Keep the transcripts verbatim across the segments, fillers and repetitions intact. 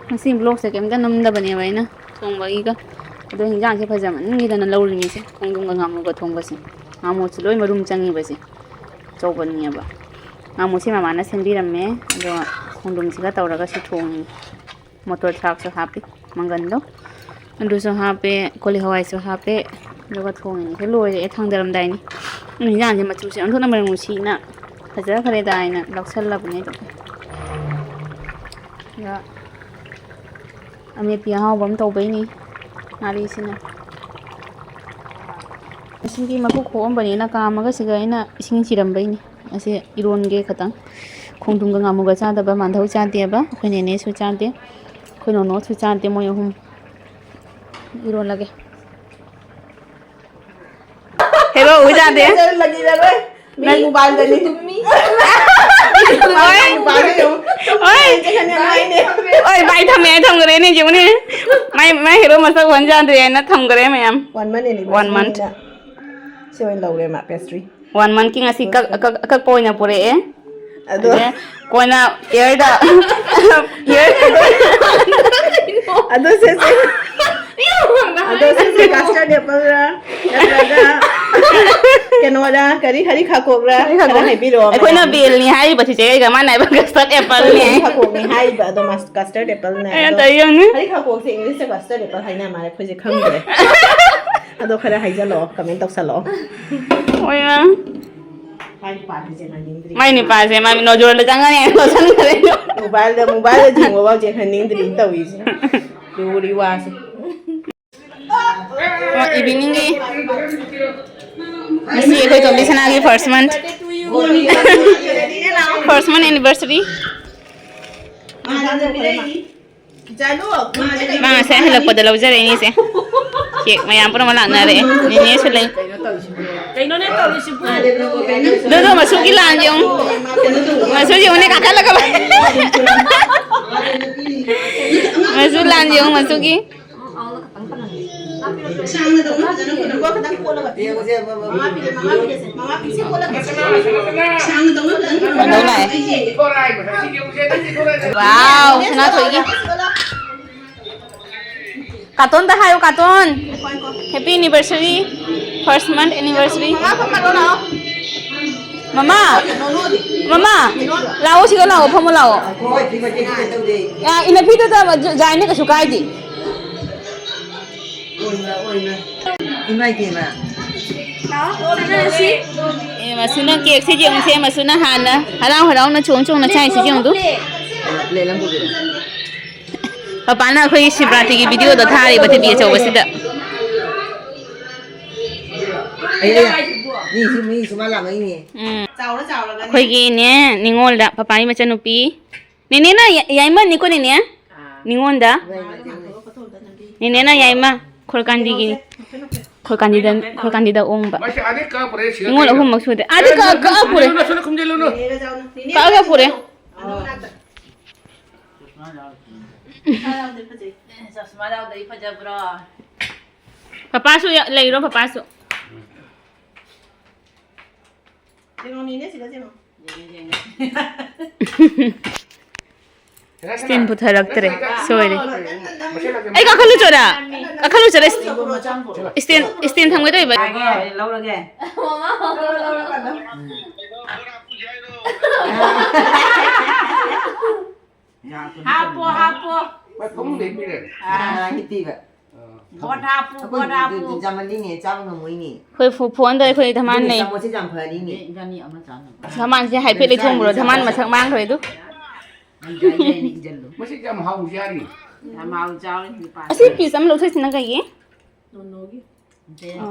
ꯉꯁꯤ vlogꯁꯦ ꯀꯩꯝꯇ ꯅꯝꯗꯕꯅꯦꯕ ꯑꯩꯅ ꯊꯣꯡꯕꯒꯤꯒ꯫ ꯑꯗꯣ ꯍꯤꯟꯖꯥꯡꯁꯦ ꯐꯖꯃꯟꯈꯤꯗꯅ ꯂꯧꯔꯤꯅꯤꯁꯦ꯫ ꯈꯣꯡꯗ꯭ꯔꯨꯝꯒ ꯉꯥꯃꯨꯒ ꯊꯣꯡꯕꯁꯦ꯫ ꯉꯥꯃꯨꯁꯨ ꯂꯣꯏ ꯃꯔꯨꯝ ꯆꯪꯉꯤꯕꯁꯦ꯫ ꯑꯆꯧꯕꯅꯦꯕ꯫ ꯉꯥꯃꯨꯁꯦ ꯃꯃꯥꯅ ꯁꯦꯝꯕꯤꯔꯝꯃꯦ꯫ ꯑꯗꯣ ꯈꯣꯡꯗ꯭ꯔꯨꯝꯁꯤꯒ ꯇꯧꯔꯒꯁꯨ ꯊꯣꯡꯉꯤꯅꯤ꯫ ꯃꯣꯇꯣꯔ ꯊꯥꯛꯁꯨ ꯍꯥꯞꯄꯤ꯫ ꯃꯪꯒꯟꯗꯣ꯫ ꯑꯗꯨꯁꯨ ꯍꯥꯞꯄꯦ꯫ ꯀꯣꯂꯤ ꯍꯋꯥꯏꯁꯨ ꯍꯥꯞꯄꯦ꯫ ꯑꯗꯨꯒ ꯊꯣꯡꯉꯤꯅꯤ꯫ ꯁꯤ ꯂꯣꯏꯔꯦ ꯊꯥꯡꯗꯔꯝꯗꯥꯏꯅꯤ꯫ ꯍꯤꯟꯖꯥꯡꯁꯦ ꯃꯆꯨꯁꯦ ꯑꯣꯟꯊꯣꯛꯅ ꯃꯅꯝ ꯅꯨꯡꯁꯤꯅ ꯐꯖꯈ꯭ꯔꯦꯗ ꯍꯥꯏꯅ ꯂꯧꯁꯜꯂꯕꯅꯦ ꯑꯗꯨꯝ꯫ ꯑꯗ ꯑꯃꯦꯠꯄꯤ ꯑꯍꯥꯎꯕ ꯑꯃ ꯇꯧꯕꯩꯅꯤ ꯉꯥꯔꯤꯁꯤꯅ꯫ ꯉꯁꯤꯗꯤ ꯃꯀꯨ ꯈꯣꯛꯑꯝꯕꯅꯤꯅ ꯀꯥꯝꯃꯒ ꯁꯤꯒ ꯑꯩꯅ ꯏꯁꯤꯡ ꯆꯤꯔꯝꯕꯩꯅꯤ꯫ ꯑꯁꯤ ꯏꯔꯣꯟꯒꯦ ꯈꯇꯪ꯫ ꯈꯣꯡꯗ꯭ꯔꯨꯝꯒ ꯉꯥꯃꯨꯒ ꯆꯥꯗꯕ ꯃꯥꯟꯙꯧ ꯆꯥꯗꯦꯕ꯫ ꯑꯩꯈꯣꯏ ꯅꯦꯅꯦꯁꯨ ꯆꯥꯗꯦ꯫ ꯑꯩꯈꯣꯏ ꯅꯣꯅꯣꯁꯨ ꯆꯥꯗꯦ꯫ ꯃꯣꯏ ꯑꯍꯨꯝ ꯏꯔꯣꯜꯂꯒꯦ꯫ ꯍꯦꯔꯣ ꯎꯏ ꯌꯥꯗꯦ꯫ ꯅꯪ ꯃꯣꯕꯥꯏꯜꯗꯅꯤ꯫ ꯍꯣꯏ꯫ ꯃꯣꯕꯥꯏꯜꯗ ꯌꯦꯡꯉꯨ꯫ ꯍꯣꯏ꯫ ꯆꯦꯛꯁꯟ ꯌꯥꯝ ꯍꯥꯏꯅꯦ꯫ ꯍꯣꯏ, ꯚꯥꯏ ꯊꯝꯃꯦ, ꯑꯩ ꯊꯝꯈ꯭ꯔꯦꯅꯦ, ꯌꯦꯡꯉꯨꯅꯦ꯫ ꯃꯥꯏ, ꯃꯥꯏ ꯍꯦꯔꯣ ꯃꯁꯛ ꯎꯍꯟ ꯌꯥꯗ꯭ꯔꯦ ꯍꯥꯏꯅ ꯊꯝꯈ꯭ꯔꯦ ꯃꯌꯥꯝ꯫ One month anniversary One month꯫ ꯅꯤꯅ ꯁꯤ ꯑꯣꯏꯅ ꯂꯧꯔꯦ ꯃꯥ pastry꯫ One monthꯀꯤ ꯉꯁꯤ ꯀꯛ-, ꯑꯀꯛ-, ꯑꯀꯛꯄ ꯑꯣꯏꯅ ꯄꯨꯔꯛꯑꯦ꯫ ꯑꯗꯣ ꯑꯗꯩ ꯀꯣꯟꯅ airꯗ, air ꯑꯗꯣ ꯁꯦ, ꯁꯦ꯫ ꯑꯗꯣ ꯁꯦ, ꯁꯦ, custard appleꯔ, ꯅꯠꯇ꯭ꯔꯒ ꯀꯩꯅꯣꯔ, ꯀꯔꯤ, ꯍꯔꯤ ꯈꯥꯀꯣꯛꯔ? ꯍꯔꯤ ꯈꯥꯀꯣꯛ꯫ ꯈꯔ ꯍꯥꯏꯕꯤꯔꯛꯑꯣ ꯑꯩꯈꯣꯏꯅ ꯃꯌꯥꯝ꯫ Bellꯅꯤ ꯍꯥꯏꯔꯤꯕ ꯆꯤꯆꯦ ꯑꯩꯒ, ꯃꯥꯅ ꯍꯥꯏꯕ custard appleꯅꯤ꯫ ꯍꯔꯤ ꯈꯥꯀꯣꯛꯅꯤ ꯍꯥꯏꯔꯤꯕ, ꯑꯗꯣ ꯃꯥ custard appleꯅꯦ꯫ ꯑꯦ, ꯑꯗꯣ ꯇꯧ ꯌꯦꯡꯉꯨꯅꯦ꯫ ꯍꯔꯤ ꯈꯥꯀꯣꯛꯁꯦ Englishꯇ custard apple ꯍꯥꯏꯅ ꯃꯥꯜꯂꯦ, ꯑꯩꯈꯣꯏꯁꯦ ꯈꯪꯗ꯭ꯔꯦ꯫ ꯑꯗꯣ ꯈꯔ ꯍꯥꯏꯖꯜꯂꯛꯑꯣ, comment ꯇꯧꯁꯜꯂꯛꯑꯣ꯫ ꯍꯣꯏ, ꯃꯥ꯫ ꯃꯥꯏ ꯅꯨꯄꯥꯗꯤ ꯆꯦꯟꯍꯟꯅꯤꯡꯗ꯭ꯔꯤ꯫ ꯃꯥꯏ ꯅꯨꯄꯥꯁꯦ ꯃꯥ ꯅꯣꯖꯣꯔꯗ ꯆꯪꯉꯅꯤ ꯍꯥꯏꯅ ꯂꯣꯠꯁꯟꯈ꯭ꯔꯦ꯫ ꯃꯣꯕꯥꯏꯜꯗ, ꯃꯣꯕꯥꯏꯜꯗ ꯊꯤꯡꯕꯐꯥꯎ ꯆꯦꯟꯍꯟꯅꯤꯡꯗ꯭ꯔꯤ ꯇꯧꯔꯤꯁꯦ꯫ ꯂꯨꯔꯤ ꯋꯥꯁꯦ꯫ ꯑꯣ, eveningꯒꯤ ꯉꯁꯤ ꯑꯩꯈꯣꯏ ꯇꯣꯝꯕꯤ ꯁꯅꯥꯒꯤ first month꯫ First month anniversary꯫ ꯃꯥ ꯉꯁꯥꯏ ꯍꯜꯂꯛꯄꯗ ꯂꯧꯖꯔꯛꯏꯅꯦ ꯏꯆꯦ꯫ Cake ꯃꯌꯥꯝ ꯄꯨꯝꯅꯃꯛ ꯂꯥꯛꯅꯔꯛꯑꯦ꯫ ꯅꯦꯅꯦꯁꯨ ꯂꯩ꯫ ꯀꯩꯅꯣꯅꯦ ꯇꯧꯔꯤꯁꯤꯕꯨ? ꯗꯣꯗꯣ, ꯃꯆꯨꯒꯤ line ꯌꯦꯡꯉꯨ꯫ ꯃꯆꯨ ꯌꯦꯡꯉꯨꯅꯦ, ꯀꯥꯈꯠꯂꯒ꯫ ꯃꯆꯨ line ꯌꯦꯡꯉꯨ, ꯃꯆꯨꯒꯤ꯫ ꯁꯥꯡꯅ ꯇꯧꯅ ꯐꯖꯅ ꯈꯨꯔꯨꯝꯃꯨꯀꯣ, ꯈꯤꯇꯪ ꯀꯣꯠꯂꯒ꯫ ꯃꯃꯥ ꯄꯤꯔꯦ, ꯃꯃꯥ ꯄꯤꯔꯦ, ꯃꯃꯥ ꯄꯤꯔꯦ꯫ ꯁꯥꯡꯅ ꯇꯧꯅ ꯐꯖꯅ ꯈꯨꯔꯨꯝꯃꯨꯀꯣ꯫ ꯀꯩꯗꯧ ꯂꯥꯛꯑꯦ? ꯑꯩꯁꯦ꯫ Wow, ꯁꯅꯥꯊꯣꯏꯒꯤ꯫ ꯀꯥꯇꯣꯟꯗ ꯍꯥꯏꯌꯣ, ꯀꯥꯇꯣꯟ꯫ ꯉꯥꯏꯈꯣ, ꯉꯥꯏꯈꯣ꯫ Happy anniversary, first month anniversary꯫ ꯃꯃꯥ, ꯐꯝꯃ ꯂꯥꯛꯑꯣ, ꯂꯥꯛꯑꯣ꯫ ꯃꯃꯥ, ꯅꯣꯅꯣꯗꯤ? ꯃꯃꯥ, ꯂꯥꯛꯑꯣ, ꯁꯤꯗ ꯂꯥꯛꯑꯣ, ꯐꯝꯃ ꯂꯥꯛꯑꯣ꯫ ꯉꯥꯏꯈꯣ, ꯍꯣꯏ, ꯐꯤ ꯃꯇꯦꯛ ꯈꯤꯇꯪ ꯇꯧꯗꯦ꯫ ꯑ, ꯏꯅꯐꯤꯗ ꯖꯥꯏꯅꯦ, ꯀꯩꯁꯨ ꯀꯥꯏꯗꯦ꯫ ꯑꯣꯏꯃ, ꯑꯣꯏꯃ꯫ ꯏꯃꯥꯏ ꯄꯦꯝꯃ꯫ ꯂꯥꯛꯑꯣ, ꯆꯠꯅꯔꯁꯤ꯫ ꯑꯦ, ꯃꯁꯨꯅ ꯀꯦꯛꯁꯦ ꯌꯦꯡꯉꯨꯁꯦ, ꯃꯁꯨꯅ ꯍꯥꯟꯅ ꯍꯔꯥꯎ ꯍꯔꯥꯎꯅ ꯆꯣꯡ ꯆꯣꯡꯅ ꯆꯥꯏꯁꯤ ꯌꯦꯡꯉꯨ꯫ ꯄ꯭ꯂꯦꯠ ꯑꯃ ꯄꯨꯕꯤꯔꯣ꯫ ꯄꯄꯥꯅ ꯑꯩꯈꯣꯏꯒꯤ ꯁꯤꯕꯔꯥꯇ꯭ꯔꯤꯒꯤ ꯚꯤꯗꯤꯑꯣꯗꯣ ꯊꯥꯔꯤꯕ ꯇꯤꯚꯤ ꯑꯆꯧꯕꯁꯤꯗ꯫ ꯑꯩ, ꯑꯩ, ꯃꯤꯁꯨ, ꯃꯤꯁꯨ ꯃꯥ ꯂꯥꯛꯃꯛꯏꯅꯦ꯫ ꯎꯝ꯫ ꯆꯥꯎꯔ ꯆꯥꯎꯔꯒꯅꯦ꯫ ꯑꯩꯈꯣꯏꯒꯤꯅꯦ, ꯅꯤꯉꯣꯜꯗ ꯄꯄꯥꯒꯤ ꯃꯆꯟꯅꯨꯄꯤ꯫ ꯅꯦꯅꯦꯅ ꯌꯥ-, ꯌꯥꯏꯃꯅꯤꯀꯣ, ꯅꯦꯅꯦ? ꯑꯥ꯫ ꯅꯤꯉꯣꯟꯗ꯫ ꯅꯦꯅꯦꯅ ꯌꯥꯏꯃ, ꯈꯣꯔꯀꯥꯟꯗꯤꯒꯤ, ꯈꯣꯔꯀꯥꯟꯗꯤꯗ, ꯈꯣꯔꯀꯥꯟꯗꯤꯗ ꯑꯣꯡꯕ꯫ ꯃꯁꯤ ꯑꯥꯗꯩ ꯀꯛꯑ ꯄꯨꯔꯛꯑꯦ, ꯁꯤꯗ ꯅꯤꯉꯣꯜ ꯀꯩꯅꯣ? ꯑꯍꯨꯝꯃꯛ ꯁꯨꯗꯦ꯫ ꯑꯥꯗꯩ ꯀꯛꯑ, ꯀꯛꯑ ꯄꯨꯔꯦ꯫ ꯈꯨꯝꯖꯤꯜꯂꯨꯅꯣ, ꯁꯣꯝꯗ ꯈꯨꯝꯖꯤꯜꯂꯨꯅꯣ꯫ ꯀꯛꯑꯒ ꯄꯨꯔꯦ꯫ ꯆꯁꯃꯥ ꯌꯥꯎꯗ꯭ꯔꯗꯤ ꯐꯖꯩ꯫ ꯆꯁꯃꯥ ꯌꯥꯎꯗ꯭ꯔꯗꯤ ꯐꯖꯕ꯭ꯔꯣ? ꯄꯄꯥꯁꯨ ꯌꯥ-, ꯂꯩꯔꯣ, ꯄꯄꯥꯁꯨ꯫ ꯌꯦꯡꯉꯣ, ꯅꯦꯅꯦ ꯁꯤꯗ ꯌꯦꯡꯉꯣ꯫ ꯌꯦꯡꯉꯦ, ꯌꯦꯡꯉꯦ꯫ ꯁ꯭ꯇꯦꯟ ꯄꯨꯊꯔꯛꯇ꯭ꯔꯦ꯫ ꯁꯣꯏꯔꯦ꯫ ꯑꯩ ꯀꯥꯈꯠꯂꯨ ꯆꯣꯔꯥ꯫ ꯀꯥꯈꯠꯂꯨ ꯆꯣꯔꯥ꯫ ꯁ꯭ꯇꯦꯟ, ꯁ꯭ꯇꯦꯟ ꯊꯝꯒꯦ ꯇꯧꯔꯤꯕ꯫ ꯌꯥꯔꯦ, ꯌꯥꯔꯦ, ꯂꯧꯔꯒꯦ꯫ ꯍꯥꯞꯄꯣ, ꯍꯥꯞꯄꯣ꯫ ꯃꯥꯏ ꯐꯃꯨꯡꯗ ꯍꯤꯞꯄꯤꯔꯦ꯫ ꯑꯥ꯫ ꯑꯥ, ꯍꯤꯞꯄꯤꯕ꯫ ꯑꯥ꯫ ꯕꯣꯠ ꯍꯥꯞꯄꯨ, ꯑꯩꯈꯣꯏ ꯕꯣꯠ ꯍꯥꯞꯄꯨ꯫ ꯌꯥꯝꯃꯜꯂꯤꯅꯦ, ꯆꯥꯕ ꯉꯝꯃꯣꯏꯅꯦ꯫ ꯑꯩꯈꯣꯏ ꯐꯨ-, ꯐꯣꯟꯗ ꯑꯩꯈꯣꯏ ꯙꯃꯥꯟ ꯑꯗꯨꯅꯦ ꯂꯩ꯫ ꯆꯥꯃꯁꯁꯦ ꯌꯥꯝ ꯐꯔꯤꯅꯦ꯫ ꯏꯕꯥꯅꯤ ꯑꯃ ꯆꯥꯅꯕ꯫ ꯙꯃꯥꯟꯁꯦ ꯍꯥꯏꯐꯦꯠ ꯂꯩꯊꯣꯛꯎꯔꯣ, ꯙꯃꯥꯟ ꯃꯁꯛ ꯃꯥꯡꯈ꯭ꯔꯦ ꯑꯗꯨ꯫ ꯅꯪ ꯌꯥꯏ ꯌꯥꯏꯅ ꯏꯟꯖꯜꯂꯨ꯫ ꯃꯁꯤ ꯌꯥꯝ ꯍꯥꯎ ꯆꯥꯔꯤ꯫ ꯌꯥꯝ ꯍꯥꯎ ꯆꯥꯎꯔꯤ ꯅꯨꯄꯥꯁꯦ꯫ ꯑꯁꯤ ꯄꯤꯁ ꯑꯃ ꯂꯧꯊꯣꯛꯁꯤ ꯅꯪ ꯀꯩꯒꯤ? ꯅꯣꯅꯣꯒꯤ꯫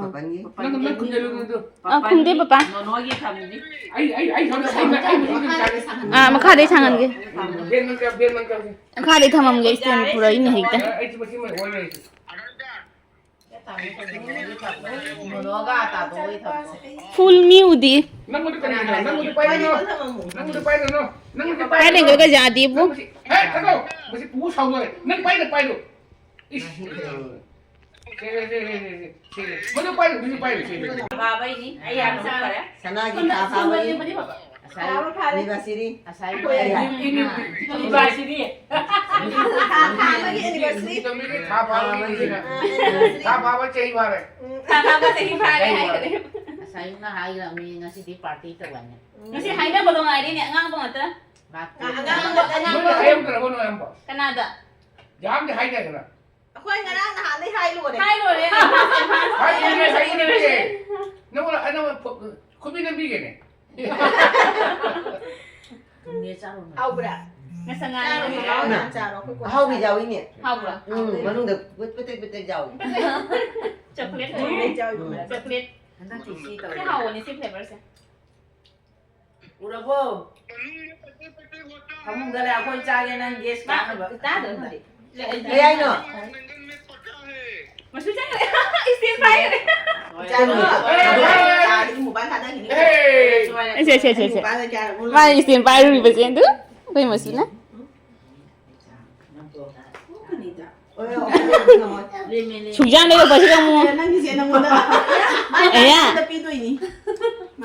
ꯄꯥꯄꯟꯒꯤ꯫ ꯅꯪ, ꯅꯪ ꯈꯨꯟꯖꯜꯂꯨ ꯅꯪꯗꯣ꯫ ꯑ, ꯈꯨꯝꯗꯦ ꯄꯄꯥ꯫ ꯅꯣꯅꯣꯒꯤ ꯊꯝꯃꯤꯅꯤ꯫ ꯑꯩ, ꯑꯩ, ꯑꯩ ꯁꯣꯝꯗ, ꯑꯩ, ꯑꯩ ꯃꯊꯛꯇ ꯆꯥꯒꯦ꯫ ꯑꯥ, ꯃꯈꯥꯗꯩ ꯊꯥꯡꯍꯟꯒꯦ꯫ ꯕꯦꯟ ꯃꯟ ꯆꯥ-, ꯕꯦꯟ ꯃꯟ ꯆꯥꯒꯦ꯫ ꯃꯈꯥꯗꯩ ꯊꯝꯃꯝꯒꯦ, stand ꯄꯨꯔꯛꯏꯅꯦ ꯍꯦꯛꯇ꯫ ꯑꯩ, ꯑꯩ ꯃꯁꯤ ꯃ-, ꯑꯣꯏ ꯂꯩꯔꯦ꯫ ꯅꯣꯅꯣꯒ ꯑꯇꯥꯗꯣ ꯍꯣꯏ ꯊꯝꯃꯣ꯫ ꯐꯨꯜ ꯃꯤ ꯎꯗꯤ꯫ ꯅꯪꯉꯣꯟꯗ ꯀꯔꯤꯅꯣ? ꯅꯪꯉꯣꯟꯗ ꯄꯥꯏꯒꯅꯣ꯫ ꯅꯪꯉꯣꯟꯗ ꯄꯥꯏꯒꯅꯣ꯫ ꯅꯪꯉꯣꯟꯗ ꯄꯥꯏꯒꯅꯣ꯫ ꯄꯥꯏꯅꯤꯡꯗ꯭ꯔꯒ ꯌꯥꯗꯦꯕꯨ꯫ ꯅꯪ ꯃꯁꯤ, ꯍꯦ, ꯊꯥꯗꯧ꯫ ꯃꯁꯤ ꯄꯨ ꯁꯥꯎꯗꯣꯔꯦ꯫ ꯅꯪ ꯄꯥꯏꯅ ꯄꯥꯏꯔꯣ꯫ ꯏꯁ꯫ ꯁꯦ, ꯁꯦ, ꯁꯦ꯫ ꯃꯗꯨ ꯄꯥꯏꯔꯣ, ꯃꯗꯨ ꯄꯥꯏꯔꯣ, ꯁꯦ, ꯁꯦ꯫ ꯐꯥꯕꯩꯅꯤ꯫ ꯑꯩ ꯌꯥꯝ ꯅꯣꯛꯈꯔꯦ꯫ ꯁꯅꯥꯒꯤ ꯊꯥ ꯐꯥꯕꯒꯤ꯫ ꯐꯥꯔꯦ, ꯐꯥꯔꯦ꯫ Anniversary꯫ ꯉꯁꯥꯏ ꯑꯩꯈꯣꯏ ꯑꯅꯤ꯫ Anniversary꯫ ꯊꯥ, ꯊꯥ ꯑꯃꯒꯤ anniversary꯫ ꯅꯨꯃꯤꯠ ꯊꯥ ꯐꯥꯕꯒꯤ꯫ ꯑꯥ, anniversary꯫ ꯊꯥ ꯐꯥꯕ ꯆꯍꯤ ꯐꯥꯔꯦ꯫ ꯎꯝ, ꯊꯥ ꯐꯥꯕ ꯆꯍꯤ ꯐꯥꯔꯦ ꯆꯍꯤ ꯐꯥꯔꯦ꯫ ꯍꯥꯏꯈ꯭ꯔꯦ꯫ ꯉꯁꯥꯏꯅ ꯍꯥꯏꯈ꯭ꯔꯕꯅꯤ, ꯉꯁꯤꯗꯤ party ꯇꯧꯔꯅꯤ꯫ ꯎꯝ꯫ ꯉꯁꯤ ꯍꯥꯏꯅꯕꯗꯣ ꯉꯥꯏꯔꯦꯅꯦ, ꯑꯉꯥꯡꯕ ꯉꯥꯛꯇ꯫ ꯂꯥꯛꯇꯦ꯫ ꯑꯉꯥꯡꯕ, ꯑꯉꯥꯡꯕ꯫ ꯅꯣꯏꯅ ꯍꯥꯏꯔꯝꯗ꯭ꯔꯕꯣ ꯅꯣꯏ ꯑꯝꯕꯣ? ꯀꯅꯥꯗ? ꯌꯥꯝꯗꯤ ꯍꯥꯏꯗꯥꯏꯅꯦ ꯅꯪ? ꯑꯩꯈꯣꯏ ꯉꯔꯥꯡ ꯅꯍꯥꯟꯗꯩ ꯍꯥꯏ ꯂꯣꯏꯔꯦ꯫ ꯍꯥꯏ ꯂꯣꯏꯔꯦ꯫ ꯍꯥꯏ ꯂꯣꯏꯔꯦ, ꯍꯥꯏ ꯂꯣꯏꯔꯦ꯫ ꯅꯪꯉꯣꯟꯗ ꯑꯩꯅ ꯈꯨ-, ꯈꯨꯕꯤ ꯅꯝꯕꯤꯒꯦꯅꯦ꯫ ꯊꯨꯝꯅꯦ, ꯆꯥꯔꯣ ꯅꯪ꯫ ꯍꯥꯎꯕ꯭ꯔꯥ? ꯉꯁꯪ ꯉꯥꯡꯉꯦ꯫ ꯆꯥꯔꯣ, ꯃꯍꯥꯎ ꯌꯥꯝ ꯆꯥꯔꯣ, ꯑꯩꯈꯣꯏ ꯀꯣꯟ ꯑꯍꯥꯎꯕꯤ ꯆꯥꯔꯣ꯫ ꯌꯥꯎꯏꯅꯦ꯫ ꯍꯥꯎꯕ꯭ꯔꯥ? ꯎꯝ, ꯃꯅꯨꯡꯗ ꯄꯦꯠ-, ꯄꯦꯇꯦꯛ ꯄꯦꯇꯦꯛ ꯌꯥꯎꯏ꯫ Chocolate꯫ Chocolate ꯌꯥꯎꯏ꯫ ꯎꯝ꯫ Chocolate꯫ ꯍꯟꯗꯛꯇꯤ ꯁꯤ ꯇꯧꯔꯦ꯫ ꯁꯤ ꯍꯥꯎꯕꯅꯦ, ꯁꯤ flavourꯁꯦ꯫ ꯎꯔꯕꯣ? ꯐꯃꯨꯡꯗ ꯂꯩ, ꯑꯩꯈꯣꯏ ꯆꯥꯒꯦ, ꯅꯪ gas ꯃꯥ ꯀꯥꯞꯅꯕ꯫ ꯇꯥꯗ꯭ꯔꯣ ꯅꯪꯗꯤ? ꯀꯩ ꯍꯥꯏꯅꯣ? ꯃꯁꯨ ꯆꯪꯈ꯭ꯔꯦ꯫ Stand by꯫ ꯆꯥꯔꯣ꯫ ꯆꯥꯔꯗꯤ ꯃꯨꯛꯕꯥꯡ ꯊꯥꯗꯈꯤꯅꯤ꯫ ꯁꯦ, ꯁꯦ, ꯁꯦ, ꯁꯦ꯫ ꯃꯨꯛꯕꯥꯡꯗ ꯀꯌꯥꯔꯛ ꯃꯥꯅ stand by ꯔꯨꯔꯤꯕꯁꯦ ꯑꯗꯨ ꯑꯩꯈꯣꯏ ꯃꯁꯨꯅ꯫ ꯁꯨꯛꯌꯥꯝ ꯂꯩꯔꯛꯄꯁꯤꯗ ꯑꯃꯨꯛ꯫ ꯅꯪꯒꯤꯁꯦ ꯅꯪꯉꯣꯟꯗ꯫ ꯑꯌꯥ꯫ ꯅꯪꯉꯣꯟꯗ ꯄꯤꯗꯣꯏꯅꯤ꯫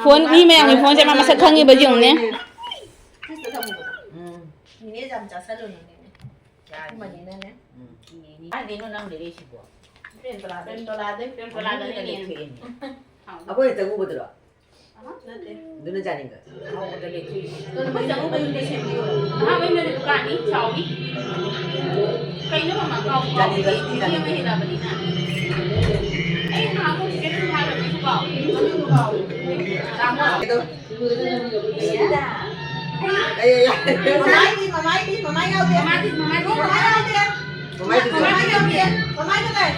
Phone, ꯃꯤ ꯃꯌꯥꯝꯒꯤ phoneꯁꯦ ꯃꯥ ꯃꯁꯛ ꯈꯪꯉꯤꯕꯁꯦ ꯌꯦꯡꯉꯨꯅꯦ꯫ ꯎꯝ꯫ ꯅꯤꯅꯦ ꯌꯥꯝ ꯆꯥꯁꯜꯂꯨꯅꯨꯅꯦ꯫ ꯌꯥꯅꯤ꯫ ꯑꯗꯨꯃꯅꯤꯅꯅꯦ꯫ ꯎꯝ꯫ ꯀꯥꯏꯗꯩꯅꯣ ꯅꯪ ꯂꯩꯔꯛꯏꯁꯤꯕꯣ? ꯄ꯭ꯔꯦꯝꯇꯣꯂꯥꯗꯩ꯫ ꯄ꯭ꯔꯦꯝꯇꯣꯂꯥꯗꯩ꯫ ꯄ꯭ꯔꯦꯝꯇꯣꯂꯥꯗꯩ ꯂꯩꯔꯛꯑꯦ꯫ ꯑꯩꯈꯣꯏ ꯍꯦꯛꯇ ꯎꯕꯗꯨꯔꯣ? ꯑꯍ, ꯅꯠꯇꯦ꯫ ꯑꯗꯨꯅ ꯆꯥꯅꯤꯡꯕ꯫ ꯑꯍꯥꯎꯕꯗ ꯂꯦꯛꯊꯣꯛꯏꯁꯤ꯫ ꯑꯩꯈꯣꯏ ꯆꯪꯉꯨꯕꯗꯨꯗ ꯁꯦꯝꯕꯤꯌꯣ꯫ ꯑꯍꯥꯟꯕ ꯏꯃꯦꯜꯗ ꯗꯨꯀꯥꯟꯅꯤ, ꯆꯥꯎꯏ꯫ ꯀꯩꯅꯣ ꯃꯃꯥ ꯀꯥꯎꯕꯨ ꯀꯥꯎꯔꯦ꯫ ꯆꯥꯅꯤꯡꯕ, ꯃꯤ ꯑꯃ ꯆꯥꯅꯤꯡꯕ꯫ ꯍꯦꯜꯂꯕꯅꯤꯅ꯫ ꯑꯩ ꯅꯍꯥꯟꯃꯨꯛ ꯁꯤꯗ ꯑꯗꯨꯝ ꯍꯥꯏꯔꯝꯃꯦ, ꯑꯗꯨ ꯀꯥꯎꯔꯦ꯫ ꯃꯃꯤꯡꯗꯣ ꯀꯥꯎꯔꯦ꯫ ꯇꯥꯃꯣ꯫ ꯑꯗꯣ꯫ ꯑꯩ, ꯑꯩ, ꯑꯩ꯫ ꯃꯃꯥꯏꯗꯤ, ꯃꯃꯥꯏꯗꯤ, ꯃꯃꯥꯏ ꯌꯥꯎꯗꯦ꯫ ꯃꯃꯥꯏꯗꯤ, ꯃꯃꯥꯏꯗꯤ꯫ ꯃꯃꯥꯏ ꯌꯥꯎꯗꯦ꯫ ꯃꯃꯥꯏꯗꯤ ꯃꯃꯥꯏ ꯌꯥꯎꯗꯦ꯫ ꯃꯃꯥꯏꯗ ꯂꯩ꯫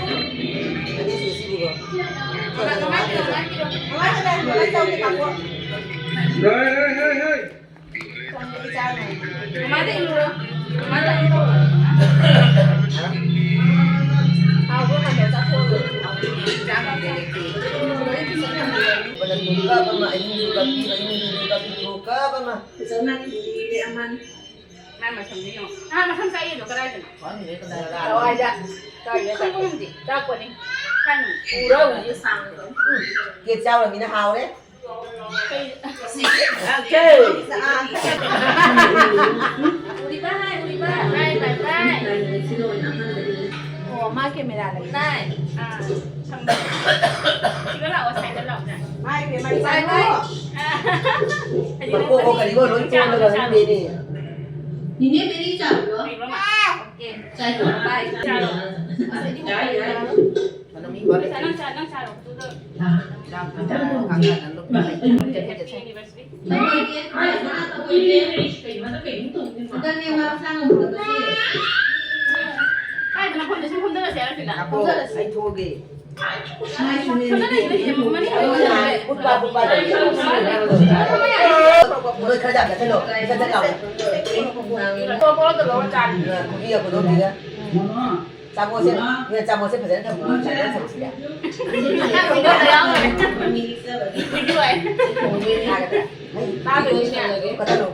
ꯑꯅꯤꯁꯨ ꯁꯤꯕꯨꯀꯣ꯫ ꯃꯃꯥꯏ, ꯃꯃꯥꯏ, ꯃꯃꯥꯏ ꯄꯤꯔꯣ꯫ ꯃꯃꯥꯏꯗ ꯂꯩ꯫ ꯃꯃꯥꯏ ꯌꯥꯎꯗꯦ, ꯇꯥꯃꯣ꯫ ꯍꯣꯏ, ꯍꯣꯏ, ꯍꯣꯏ, ꯍꯣꯏ꯫ ꯃꯃꯥꯗ ꯏꯜꯂꯨꯔꯣ꯫ ꯃꯃꯥꯗ ꯏꯜꯂꯨꯔꯣ꯫ ꯍꯥꯎꯕ꯭ꯔꯣ, ꯀꯩꯅꯣ, ꯆꯥꯊꯣꯛꯑꯣ꯫ ꯀꯞ ꯑꯃ, ꯑꯍꯤꯡꯁꯨ ꯀꯞꯄꯤ, ꯑꯌꯨꯛꯁꯨ ꯀꯞꯄꯤ, ꯀꯞ ꯑꯃ꯫ ꯐꯖꯅ ꯂꯤꯔꯦ ꯑꯃꯅ꯫ ꯃꯥ ꯃꯁꯝꯗꯤ ꯌꯦꯡꯉꯣ꯫ ꯑꯥ, ꯃꯁꯝ ꯆꯥꯏꯌꯦꯗꯣ ꯀꯗꯥꯏꯗꯅꯣ? ꯈꯪꯗꯦ ꯀꯗꯥꯏꯗ꯫ ꯀꯗꯥꯏꯗ? ꯀꯗꯥꯏꯗ? ꯈꯪꯕ ꯉꯝꯗꯦ꯫ ꯆꯥꯛꯄꯅꯤ꯫ ꯈꯪꯉꯤ꯫ ꯎꯔ ꯍꯧꯖꯤꯛ ꯁꯥꯡꯕꯗꯣ꯫ ꯎꯝ꯫ ꯀꯦꯛ ꯆꯥꯎꯔꯃꯤꯅ ꯍꯥꯎꯔꯦ꯫ ꯀꯩ-, ꯎꯔꯤꯕ ꯍꯥꯏ, ꯎꯔꯤꯕ꯫ ꯕꯥꯏ, ꯕꯥꯏ, ꯕꯥꯏ꯫ ꯑꯣ, ꯃꯥ camera ꯂꯩ꯫ ꯕꯥꯏ꯫ ꯑꯥ, ꯁꯝꯕ꯫ ꯁꯤꯗ ꯂꯥꯛꯑꯣ, ꯁꯥꯏꯗ ꯂꯥꯛꯑꯣ꯫ ꯃꯥꯏ ꯄꯦꯝꯃ, ꯕꯥꯏ, ꯕꯥꯏ꯫ ꯑꯥ꯫ ꯃꯀꯣꯛ ꯀꯔꯤꯒꯣ ꯂꯣꯏ ꯆꯣꯠꯂꯒ ꯂꯩꯔꯦꯅꯦ꯫ ꯅꯤꯅꯦ ꯕꯦꯔꯤ ꯆꯥꯕ꯭ꯔꯣ? ꯂꯩꯕ꯭ꯔꯣ, ꯃꯥ? ꯑꯦ꯫ ꯆꯥꯏꯀꯣ? ꯕꯥꯏ, ꯆꯥꯔꯣ꯫ ꯑꯁ, ꯑꯩꯗꯤ ꯌꯥꯏ, ꯌꯥꯏ꯫ ꯄꯩꯁꯥ ꯅꯪ ꯆꯥ-, ꯅꯪ ꯆꯥꯔꯣ, ꯑꯗꯨꯒ ꯆꯥꯛ ꯊꯣꯡꯉꯒ ꯀꯥꯡꯉꯒ ꯂꯨꯞꯄ ꯂꯩ꯫ Happy anniversary꯫ ꯀꯥꯏꯗꯅꯣ ꯑꯩꯈꯣꯏꯅ ꯁꯨꯝ ꯐꯝꯗꯔꯁꯦ ꯍꯥꯏꯔꯛꯈꯤꯅ? ꯉꯥꯏꯈꯣ, ꯑꯩ ꯊꯣꯛꯑꯒꯦ꯫ ꯐꯝꯗꯔꯁꯦ, ꯐꯝꯗꯔꯁꯦ, ꯃꯅꯤꯡ ꯂꯣꯏ ꯂꯩꯔꯦ꯫ ꯐꯨꯠ ꯄꯥꯠ, ꯐꯨꯠ ꯄꯥꯠ ꯇꯧꯔꯤ꯫ ꯅꯣꯏ ꯈꯔ ꯌꯥꯝ ꯆꯠꯁꯤꯜꯂꯣ, ꯏꯆꯠ ꯆꯠ ꯂꯥꯎ꯫ ꯊꯣꯛꯂꯛꯑꯣ, ꯊꯣꯛꯂꯛꯑꯣ, ꯆꯥꯔꯤ꯫ ꯈꯨꯕꯤꯒ ꯈꯨꯗꯣꯝꯕꯤꯒ꯫ ꯆꯥꯃꯣꯁꯦ, ꯅꯣꯏ ꯆꯥꯃꯣꯁꯦ ꯐꯖꯅ ꯊꯝꯃꯨ, ꯆꯥꯃꯣꯁ ꯊꯝꯃꯨꯁꯤꯗ꯫ ꯀꯠꯊꯠꯂꯣ꯫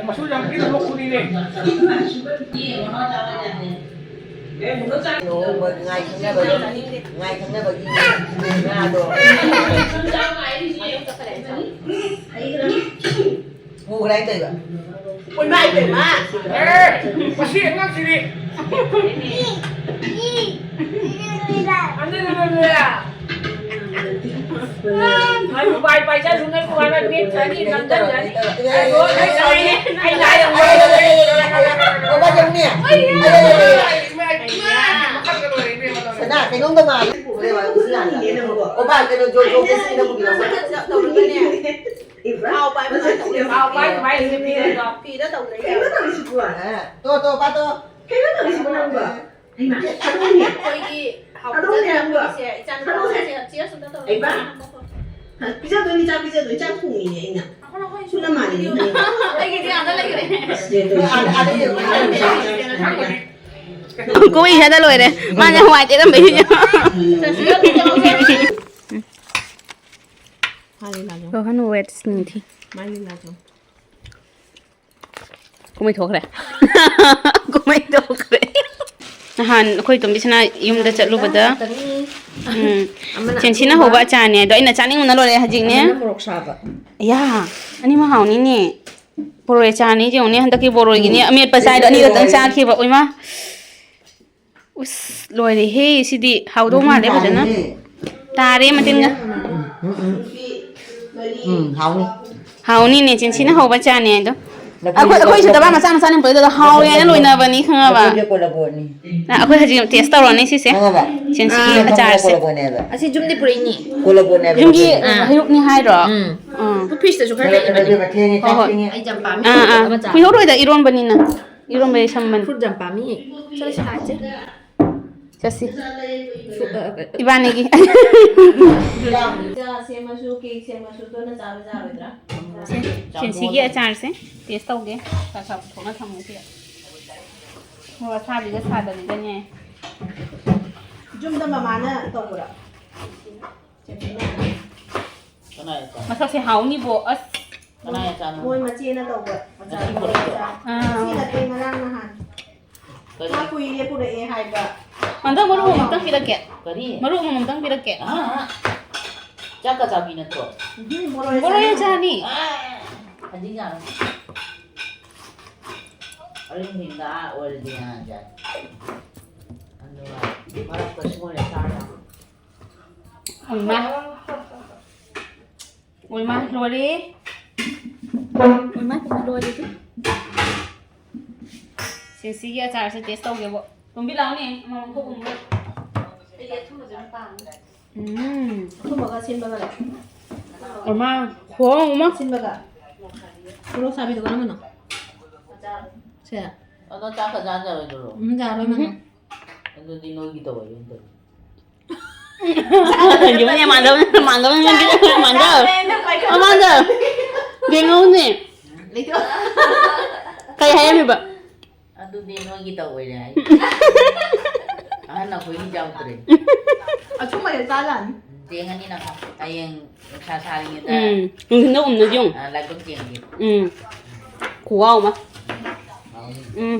ꯃꯁꯨ ꯌꯥꯝ ꯄꯤꯛꯅ ꯂꯣꯛ ꯈꯨꯔꯤꯅꯦ꯫ ꯅꯣꯡꯃ ꯉꯥꯏ ꯈꯪꯅꯕꯒꯤ, ꯉꯥꯏ ꯈꯪꯅꯕꯒꯤ ꯉꯥꯗꯣ꯫ ꯄꯨꯈ꯭ꯔꯦ ꯍꯥꯏꯅ ꯇꯧꯔꯤꯕ꯫ ꯏꯃꯥ ꯏꯕꯦꯝꯃ! ꯑꯦ, ꯃꯁꯤ ꯑꯉꯥꯡꯁꯤꯗꯤ꯫ ꯑꯗꯨ, ꯑꯗꯨ, ꯑꯗꯨ, ꯑꯗꯨ꯫ ꯃꯥꯏ ꯄꯥꯏ ꯄꯥꯏ ꯆꯠꯂꯨ, ꯅꯣꯏ ꯄꯨꯔꯥ ꯕꯦꯛ ꯆꯥꯅꯤ, ꯅꯝꯖꯟꯖꯅꯤ꯫ ꯑꯩ ꯂꯣꯏ, ꯑꯩ ꯂꯣꯏ, ꯑꯩ ꯂꯣꯏ꯫ ꯕꯕꯥ ꯌꯦꯡꯉꯨꯅꯦ꯫ ꯏꯃꯥ, ꯏꯃꯥ, ꯏꯃꯥ, ꯃꯈꯜꯒ ꯂꯣꯏꯔꯦ, ꯏꯕꯦꯝꯃ, ꯂꯣꯏꯔꯦ꯫ ꯁꯅꯥ, ꯀꯩꯅꯣꯝꯗ ꯃꯥꯜꯂꯦ꯫ ꯑꯣ, ꯕꯥ, ꯀꯩꯅꯣ, ꯖꯣ, ꯖꯣ, ꯀꯦꯁꯤꯗ ꯄꯨꯕꯤꯔꯛꯑꯣ꯫ ꯇꯧꯔꯒꯅꯦ꯫ ꯏꯕ꯭ꯔꯥ? ꯄꯥꯎ ꯄꯥꯏ ꯃꯥꯏ ꯇꯧꯕꯤꯔꯣ꯫ ꯄꯥꯎ ꯄꯥꯏ ꯃꯥꯏ ꯇꯧꯕꯤꯔꯣ꯫ ꯐꯤꯗ ꯇꯧꯅꯩ ꯌꯥꯕ꯫ ꯇꯣ, ꯇꯣ, ꯄꯥ, ꯇꯣ꯫ ꯀꯩꯅꯣ ꯇꯧꯔꯤꯁꯤꯕꯣ ꯅꯪꯕꯣ? ꯍꯩꯃꯥ, ꯊꯥꯗꯣꯛꯑꯣꯅꯦ꯫ ꯑꯩꯈꯣꯏꯒꯤ ꯊꯥꯗꯣꯛꯑꯣꯅꯦ ꯍꯥꯎꯕꯗ ꯅꯪꯕꯣ꯫ ꯏꯆꯦ, ꯏꯆꯥ ꯊꯥꯗꯣꯛꯑꯣꯅꯦ꯫ ꯅꯨꯄꯥꯁꯦ ꯆꯦꯌꯔꯁ ꯑꯝꯇ ꯇꯧꯔꯣ꯫ ꯍꯩꯃꯥ꯫ ꯄꯤꯖꯗꯣꯏꯅꯤ, ꯆꯥꯛ ꯄꯤꯖꯗꯣꯏꯅꯤ, ꯆꯥꯛ ꯊꯣꯡꯉꯤꯅꯦ ꯑꯩꯅ꯫ ꯁꯨꯅ ꯃꯥꯜꯂꯤꯅꯦ꯫ ꯑꯩꯒꯤꯗꯤ ꯑꯥꯗ ꯂꯩꯈ꯭ꯔꯦ꯫ ꯁꯤꯗ ꯇꯧꯔꯤꯁꯤ꯫ ꯑꯥꯗ, ꯑꯥꯗ ꯌꯦꯡꯉꯨ꯫ ꯀꯨꯝꯍꯩ ꯏꯁꯥꯗ ꯂꯣꯏꯔꯦ꯫ ꯃꯥꯅ ꯍꯋꯥꯏ ꯇꯦꯔꯝꯕꯩ꯫ ꯔꯣꯍꯟ waits ꯅꯤꯡꯊꯤ꯫ ꯀꯨꯝꯍꯩ ꯊꯣꯛꯈ꯭ꯔꯦ꯫ ꯀꯨꯝꯍꯩ ꯊꯣꯛꯈ꯭ꯔꯦ꯫ ꯅꯍꯥꯟ ꯑꯩꯈꯣꯏ ꯇꯣꯝꯕꯤꯁꯤꯅ ꯌꯨꯝꯗ ꯆꯠꯂꯨꯕꯗ, ꯎꯝ, ꯑꯃꯅ ꯆꯦꯟꯁꯤꯅ ꯑꯊꯨꯝꯕ, ꯍꯧꯕ ꯑꯆꯥꯔꯅꯦ ꯑꯗꯣ ꯑꯩꯅ ꯆꯥꯅꯤꯡꯕꯅ ꯂꯣꯏꯔꯦ ꯍꯧꯖꯤꯛꯅꯦ꯫ ꯑꯃꯅ ꯃꯣꯔꯣꯛ ꯁꯥꯕ꯫ ꯌꯥ꯫ ꯑꯅꯤꯃꯛ ꯍꯥꯎꯅꯤꯅꯦ꯫ ꯕꯣꯔꯣꯏ ꯑꯆꯥꯔꯅꯤ ꯌꯦꯡꯉꯨꯅꯦ꯫ ꯍꯟꯗꯛꯀꯤ ꯕꯣꯔꯣꯏꯒꯤꯅꯦ, ꯑꯃꯦꯠꯄ ꯆꯥꯏꯗꯣ ꯑꯅꯤꯈꯛꯇꯪ ꯆꯥꯈꯤꯕ꯫ ꯑꯣꯏꯃꯥ! ꯎꯁ, ꯂꯣꯏꯔꯦꯍꯦ! ꯁꯤꯗꯤ ꯍꯥꯎꯗꯧ ꯃꯥꯜꯂꯦ ꯐꯖꯅ꯫ ꯇꯥꯔꯦ ꯃꯇꯤꯟꯒ꯫ ꯎꯝ, ꯎꯝ, ꯎꯝ꯫ ꯎꯝ, ꯍꯥꯎꯅꯤ꯫ ꯍꯥꯎꯅꯤꯅꯦ, ꯆꯤꯟꯁꯤꯅ ꯍꯧꯕ ꯆꯥꯅꯦ ꯍꯥꯏꯗꯣ꯫ ꯂꯐꯨ ꯑꯩꯈꯣꯏ, ꯑꯩꯈꯣꯏ ꯂꯐꯨ ꯁꯤꯗꯕ ꯃꯆꯥ ꯃꯆꯥ ꯅꯤꯡꯄꯗꯨꯗ ꯍꯥꯎꯋꯦ ꯍꯥꯏꯅ ꯂꯣꯏꯅꯕꯅꯤ, ꯈꯪꯉꯕ? ꯂꯐꯨꯁꯦ ꯀꯣꯂꯕꯣꯠꯅꯤ꯫ ꯑ, ꯑꯩꯈꯣꯏ ꯍꯧꯖꯤꯛ ꯇꯦꯁ ꯇꯧꯔꯅꯤ ꯁꯤꯁꯦ꯫ ꯈꯪꯉꯕ? ꯆꯦꯟꯁꯤꯒꯤ ꯁꯤꯅ ꯈꯪꯉꯕ ꯑꯆꯥꯔꯁꯦ꯫ ꯀꯣꯂꯕꯣꯠꯅꯦꯕ꯫ ꯑꯁꯤ ꯌꯨꯝꯗꯤ ꯄꯨꯔꯛꯏꯅꯤ꯫ ꯀꯣꯂꯕꯣꯠꯅꯦꯕ ꯌꯨꯝꯒꯤ ꯂꯐꯨꯁꯦ꯫ ꯑꯥ꯫ ꯍꯩꯔꯨꯛꯅꯤ ꯍꯥꯏꯗ꯭ꯔꯣ? ꯎꯝ꯫ ꯎꯝ꯫ ꯐ꯭ꯔꯤꯖꯇꯁꯨ ꯈꯔ ꯂꯩꯔꯦ, ꯂꯩꯕꯅꯦ꯫ ꯂꯩꯔꯦ, ꯊꯦꯡꯉꯦ, ꯍꯣꯏ, ꯍꯣꯏ꯫ ꯊꯦꯡꯉꯦ꯫ ꯑꯩ ꯌꯥꯝ ꯄꯥꯝꯃꯤ꯫ ꯑꯥ, ꯑꯥ꯫ ꯑꯃ ꯆꯥ꯫ ꯀꯨꯏꯍꯧꯔꯣꯏꯗ ꯏꯔꯣꯟꯕꯅꯤꯅ꯫ ꯏꯔꯣꯟꯕꯗꯤ ꯁꯝꯕꯅꯤ꯫ ꯐ꯭ꯔꯨꯠ ꯌꯥꯝ ꯄꯥꯝꯃꯤ꯫ ꯆꯠꯂꯁꯤ ꯂꯥꯛꯑꯁꯦ꯫ ꯆꯠꯁꯤ꯫ ꯐ꯭ꯔꯨꯠ, ꯑ, ꯑ, ꯏꯕꯥꯅꯤꯒꯤ꯫ ꯄꯤꯖꯥ ꯁꯦꯝꯃꯁꯨ, ꯀꯦꯛ ꯁꯦꯝꯃꯁꯨ, ꯇꯣꯠꯅ ꯆꯥꯕ ꯌꯥꯔꯣꯏꯗ꯭ꯔꯥ? ꯁꯦꯟꯁꯤꯒꯤ ꯑꯆꯥꯔꯁꯦ ꯇꯦꯁ ꯇꯧꯒꯦ꯫ ꯈꯔ ꯈꯔ ꯄꯨꯊꯣꯛꯅ ꯊꯝꯃꯨꯁꯤ꯫ ꯃꯣꯔꯣꯛ ꯑꯁꯥꯕꯤꯒ ꯁꯥꯗꯕꯤꯒꯅꯦ꯫ ꯌꯨꯝꯗ ꯃꯃꯥꯅ ꯇꯧꯕ꯭ꯔꯥ? ꯃꯁꯛꯁꯦ ꯍꯥꯎꯅꯤꯕꯣ꯫ ꯑꯁ꯫ ꯀꯅꯥꯏ ꯑꯆꯥꯅꯣ? ꯃꯣꯏ ꯃꯆꯦꯅ ꯇꯧꯕ꯫ ꯑꯆꯥ, ꯉꯁꯤ ꯃꯣꯏ ꯄꯨꯔꯛꯄ? ꯑꯆꯥ꯫ ꯑꯥ꯫ ꯉꯁꯤ ꯅꯠꯇꯦ, ꯉꯔꯥꯡ ꯅꯍꯥꯟ꯫ ꯀꯔꯤ? ꯃꯥ ꯀꯨꯏꯔꯦ ꯄꯨꯔꯛꯑꯦ ꯍꯥꯏꯕ꯫ ꯃꯟꯗꯧ ꯃꯔꯨ ꯑꯃꯃꯝꯇꯪ ꯄꯤꯔꯛꯀꯦ꯫ ꯀꯔꯤ? ꯃꯔꯨ ꯑꯃꯃꯝꯇꯪ ꯄꯤꯔꯛꯀꯦ꯫ ꯑꯥ, ꯑꯥ꯫ ꯆꯥꯛꯀ ꯆꯥꯕꯤ ꯅꯠꯇ꯭ꯔꯣ? ꯎꯝ, ꯃꯣꯔꯣꯏ ꯃꯣꯔꯣꯏ ꯆꯥꯅꯤ꯫ ꯆꯥꯅꯤ꯫ ꯑꯥ, ꯍꯧꯖꯤꯛ ꯌꯥꯔꯣꯏ꯫ ꯑꯔꯤꯡꯕꯤꯗ ꯑꯣꯏꯔꯗꯤ ꯌꯥꯔꯦ꯫ ꯑꯗꯨꯒ ꯃꯔꯛꯇ ꯁꯣꯏꯔ ꯆꯥꯔ ꯑꯣꯏꯃꯥ꯫ ꯑꯣꯏꯃꯥ ꯂꯣꯏꯔꯦ꯫ ꯑꯣꯏꯃꯥ ꯂꯣꯏꯔꯦ꯫ ꯁꯦꯟꯁꯤꯒꯤ ꯑꯆꯥꯔꯁꯦ ꯇꯦꯁ ꯇꯧꯒꯦꯕꯣ꯫ ꯇꯣꯝꯕꯤ ꯂꯥꯛꯑꯣꯅꯦ꯫ ꯑꯃꯃꯝ ꯈꯣꯛ ꯑꯃꯨꯛ꯫ ꯎꯝ꯫ ꯑꯊꯨꯝꯕꯒ ꯑꯁꯤꯟꯕꯒꯔꯣ? ꯑꯣꯏꯃꯥ꯫ ꯈꯨꯍꯥꯎ ꯑꯃ꯫ ꯑꯁꯤꯟꯕꯒ꯫ ꯃꯣꯔꯣꯛ ꯁꯥꯕꯤꯗꯣ ꯀꯔꯝꯕꯅꯣ? ꯁꯦ꯫ ꯑꯗꯣ ꯆꯥꯛꯀ ꯆꯥꯖꯔꯣꯏꯗ꯭ꯔꯣ? ꯎꯝ, ꯌꯥꯔꯣꯏ ꯃꯥꯅ꯫ ꯑꯗꯨꯗꯤ ꯅꯣꯏꯒꯤ ꯇꯧꯔꯒꯦ ꯇꯧꯔꯤ꯫ ꯌꯦꯡꯉꯨꯅꯦ, ꯃꯥꯟꯗꯕ, ꯃꯥꯟꯗꯕ, ꯃꯥꯟꯗꯕ꯫ ꯑꯃꯥꯡꯗ꯫ ꯌꯦꯡꯉꯨꯅꯦ꯫ ꯀꯩ ꯍꯥꯏꯔꯝꯃꯤꯕ? ꯑꯗꯨꯗꯤ ꯅꯣꯏꯒꯤ ꯇꯧꯔꯦ ꯍꯥꯏ꯫ ꯑꯍꯟ ꯑꯩꯈꯣꯏꯒꯤ ꯌꯥꯎꯗ꯭ꯔꯦ꯫ ꯑꯊꯨꯝꯕꯁꯦ ꯆꯥꯖꯥꯅꯤ꯫ ꯌꯦꯡꯉꯅꯤ ꯅꯪ ꯍꯌꯦꯡ ꯅꯨꯡꯁꯥ ꯁꯥꯔꯤꯉꯩꯗ ꯎꯝ꯫ ꯅꯨꯡꯊꯤꯟꯗ ꯎꯝꯅ ꯌꯦꯡꯉꯨ꯫ ꯑ, ꯂꯥꯏꯕꯛ ꯌꯦꯡꯒꯦ꯫ ꯎꯝ꯫ ꯈꯨꯍꯥꯎ ꯑꯃ꯫ ꯎꯝ꯫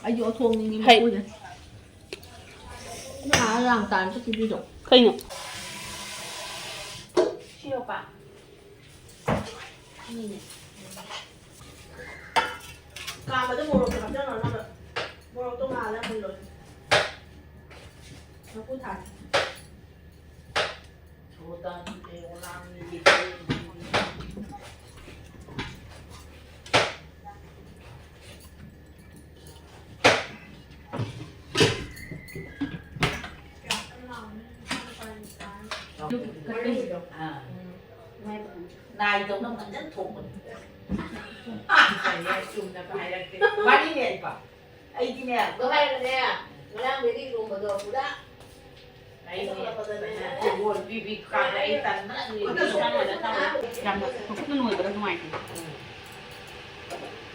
ꯑꯩꯁꯨ ꯑꯊꯣꯡꯅꯤꯡꯉꯤ ꯍꯩ꯫ ꯃꯀꯨꯁꯦ꯫ ꯅꯍꯥꯟ ꯂꯥꯡ ꯇꯥꯟ ꯆꯠꯈꯤꯕꯤꯗꯣ꯫ ꯀꯩꯅꯣ? ꯁꯤꯔꯣꯄꯥ꯫ ꯃꯤꯅꯦ꯫ ꯀꯥꯝꯕꯗ ꯃꯣꯔꯣꯛꯇꯣ ꯍꯥꯞꯆꯜꯂꯣ ꯅꯪ꯫ ꯃꯣꯔꯣꯛꯇꯣ ꯉꯥꯜꯂ ꯃꯨꯜꯂꯣ꯫ ꯃꯀꯨ ꯊꯥꯛ꯫ ꯑꯥ꯫ ꯅꯥꯏꯗꯧꯅ ꯐꯖꯅ ꯊꯣꯡꯕꯅꯤ꯫ ꯆꯨꯝꯅ ꯍꯥꯏꯔꯛꯀꯦ꯫ ꯋꯥꯔꯤꯅꯦ ꯑꯩꯀꯣ꯫ ꯑꯩꯗꯤꯅꯦ꯫ ꯑꯗꯣ ꯍꯥꯏꯔꯒꯅꯦ, ꯉꯔꯥꯡꯗꯒꯤ ꯏꯔꯣꯝꯕꯗꯣ ꯄꯨꯔꯥ ꯑꯩꯅꯦ꯫ ꯇꯧꯔꯛꯄꯗꯅꯦ꯫ ꯕꯣꯜ ꯄꯤꯕꯤ ꯀꯥꯏꯅ ꯑꯩ ꯇꯟꯕꯅ ꯂꯣꯏꯔꯦ꯫ ꯌꯥꯝꯅ ꯈꯨꯠꯅ ꯅꯣꯏꯕꯗ ꯅꯨꯡꯉꯥꯏꯇꯦ꯫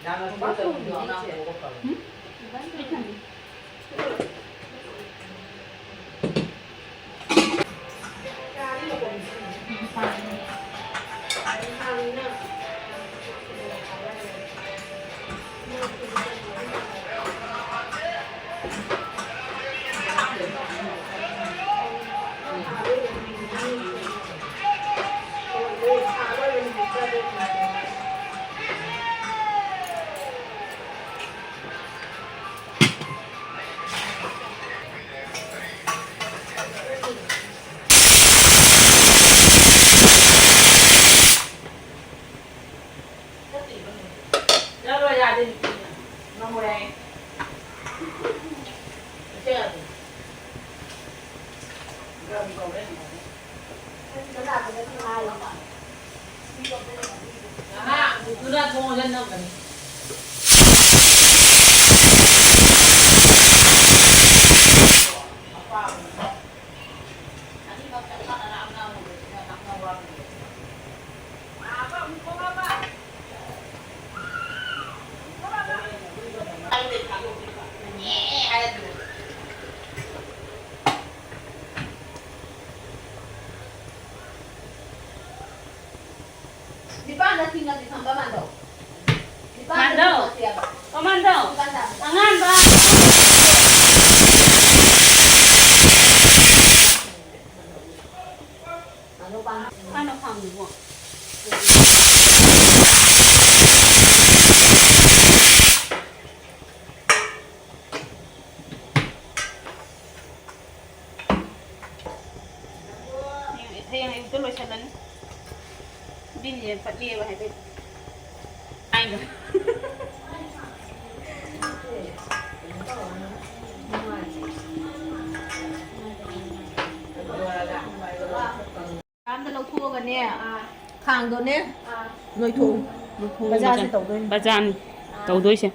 ꯌꯥꯝꯅ ꯁꯨꯃꯥꯏꯅ ꯇꯧꯕꯤꯌꯣ ꯑꯉꯥꯡꯗꯣ꯫ ꯎꯝ? ꯆꯠꯇ꯭ꯔꯤꯕ ꯍꯪꯉꯦ꯫ ꯆꯠꯂꯣ, ꯌꯥꯗꯦ, ꯅꯨꯄꯤꯅ꯫ ꯉꯝꯃꯣꯏ ꯍꯥꯏꯌꯦ꯫ ꯆꯠꯆꯔꯗꯤ꯫ ꯒꯔꯝ ꯇꯧꯔꯦ, ꯍꯪꯉꯦ꯫ ꯑꯉꯥꯡꯗꯨꯅ ꯊꯣꯡ ꯂꯣꯟꯁꯤꯟ ꯉꯝꯕꯅꯤ꯫ ꯑꯅꯤꯃꯛ ꯆꯞ ꯃꯥꯟꯅꯅ ꯑꯉꯥꯡ ꯑꯣꯏꯕꯁꯤꯅ ꯉꯥꯡꯅ ꯋꯥꯕꯅꯤ꯫ ꯅꯤꯄꯥꯟꯗ ꯊꯤꯡꯉꯗꯤ ꯈꯪꯕ ꯃꯥꯟꯗꯣ? ꯅꯤꯄꯥꯟꯗ ꯃꯥꯟꯗꯣ? ꯊꯤꯡꯉꯁꯦꯕ꯫ ꯑꯣ, ꯃꯥꯟꯗꯣ꯫ ꯅꯤꯄꯥꯟ ꯇꯥꯕꯗ꯫ ꯑꯉꯥꯟꯕ꯫ ꯃꯥꯟꯗꯣ ꯄꯥꯟ-꯫ ꯄꯥꯟꯗꯣ ꯈꯥꯡꯉꯨꯀꯣ꯫ ꯐꯠꯂꯦꯕ ꯍꯥꯏꯐꯦꯠ꯫ ꯑꯝꯗ ꯂꯧꯊꯣꯛꯑꯒꯅꯦ, ꯈꯥꯡꯗꯣꯅꯦ, ꯅꯣꯏꯊꯣꯛꯎ꯫ ꯕꯖꯥꯔꯁꯦ ꯇꯧꯗꯣꯏꯅꯤ꯫ ꯕꯖꯥꯔꯅꯤ ꯇꯧꯗꯣꯏꯁꯦ꯫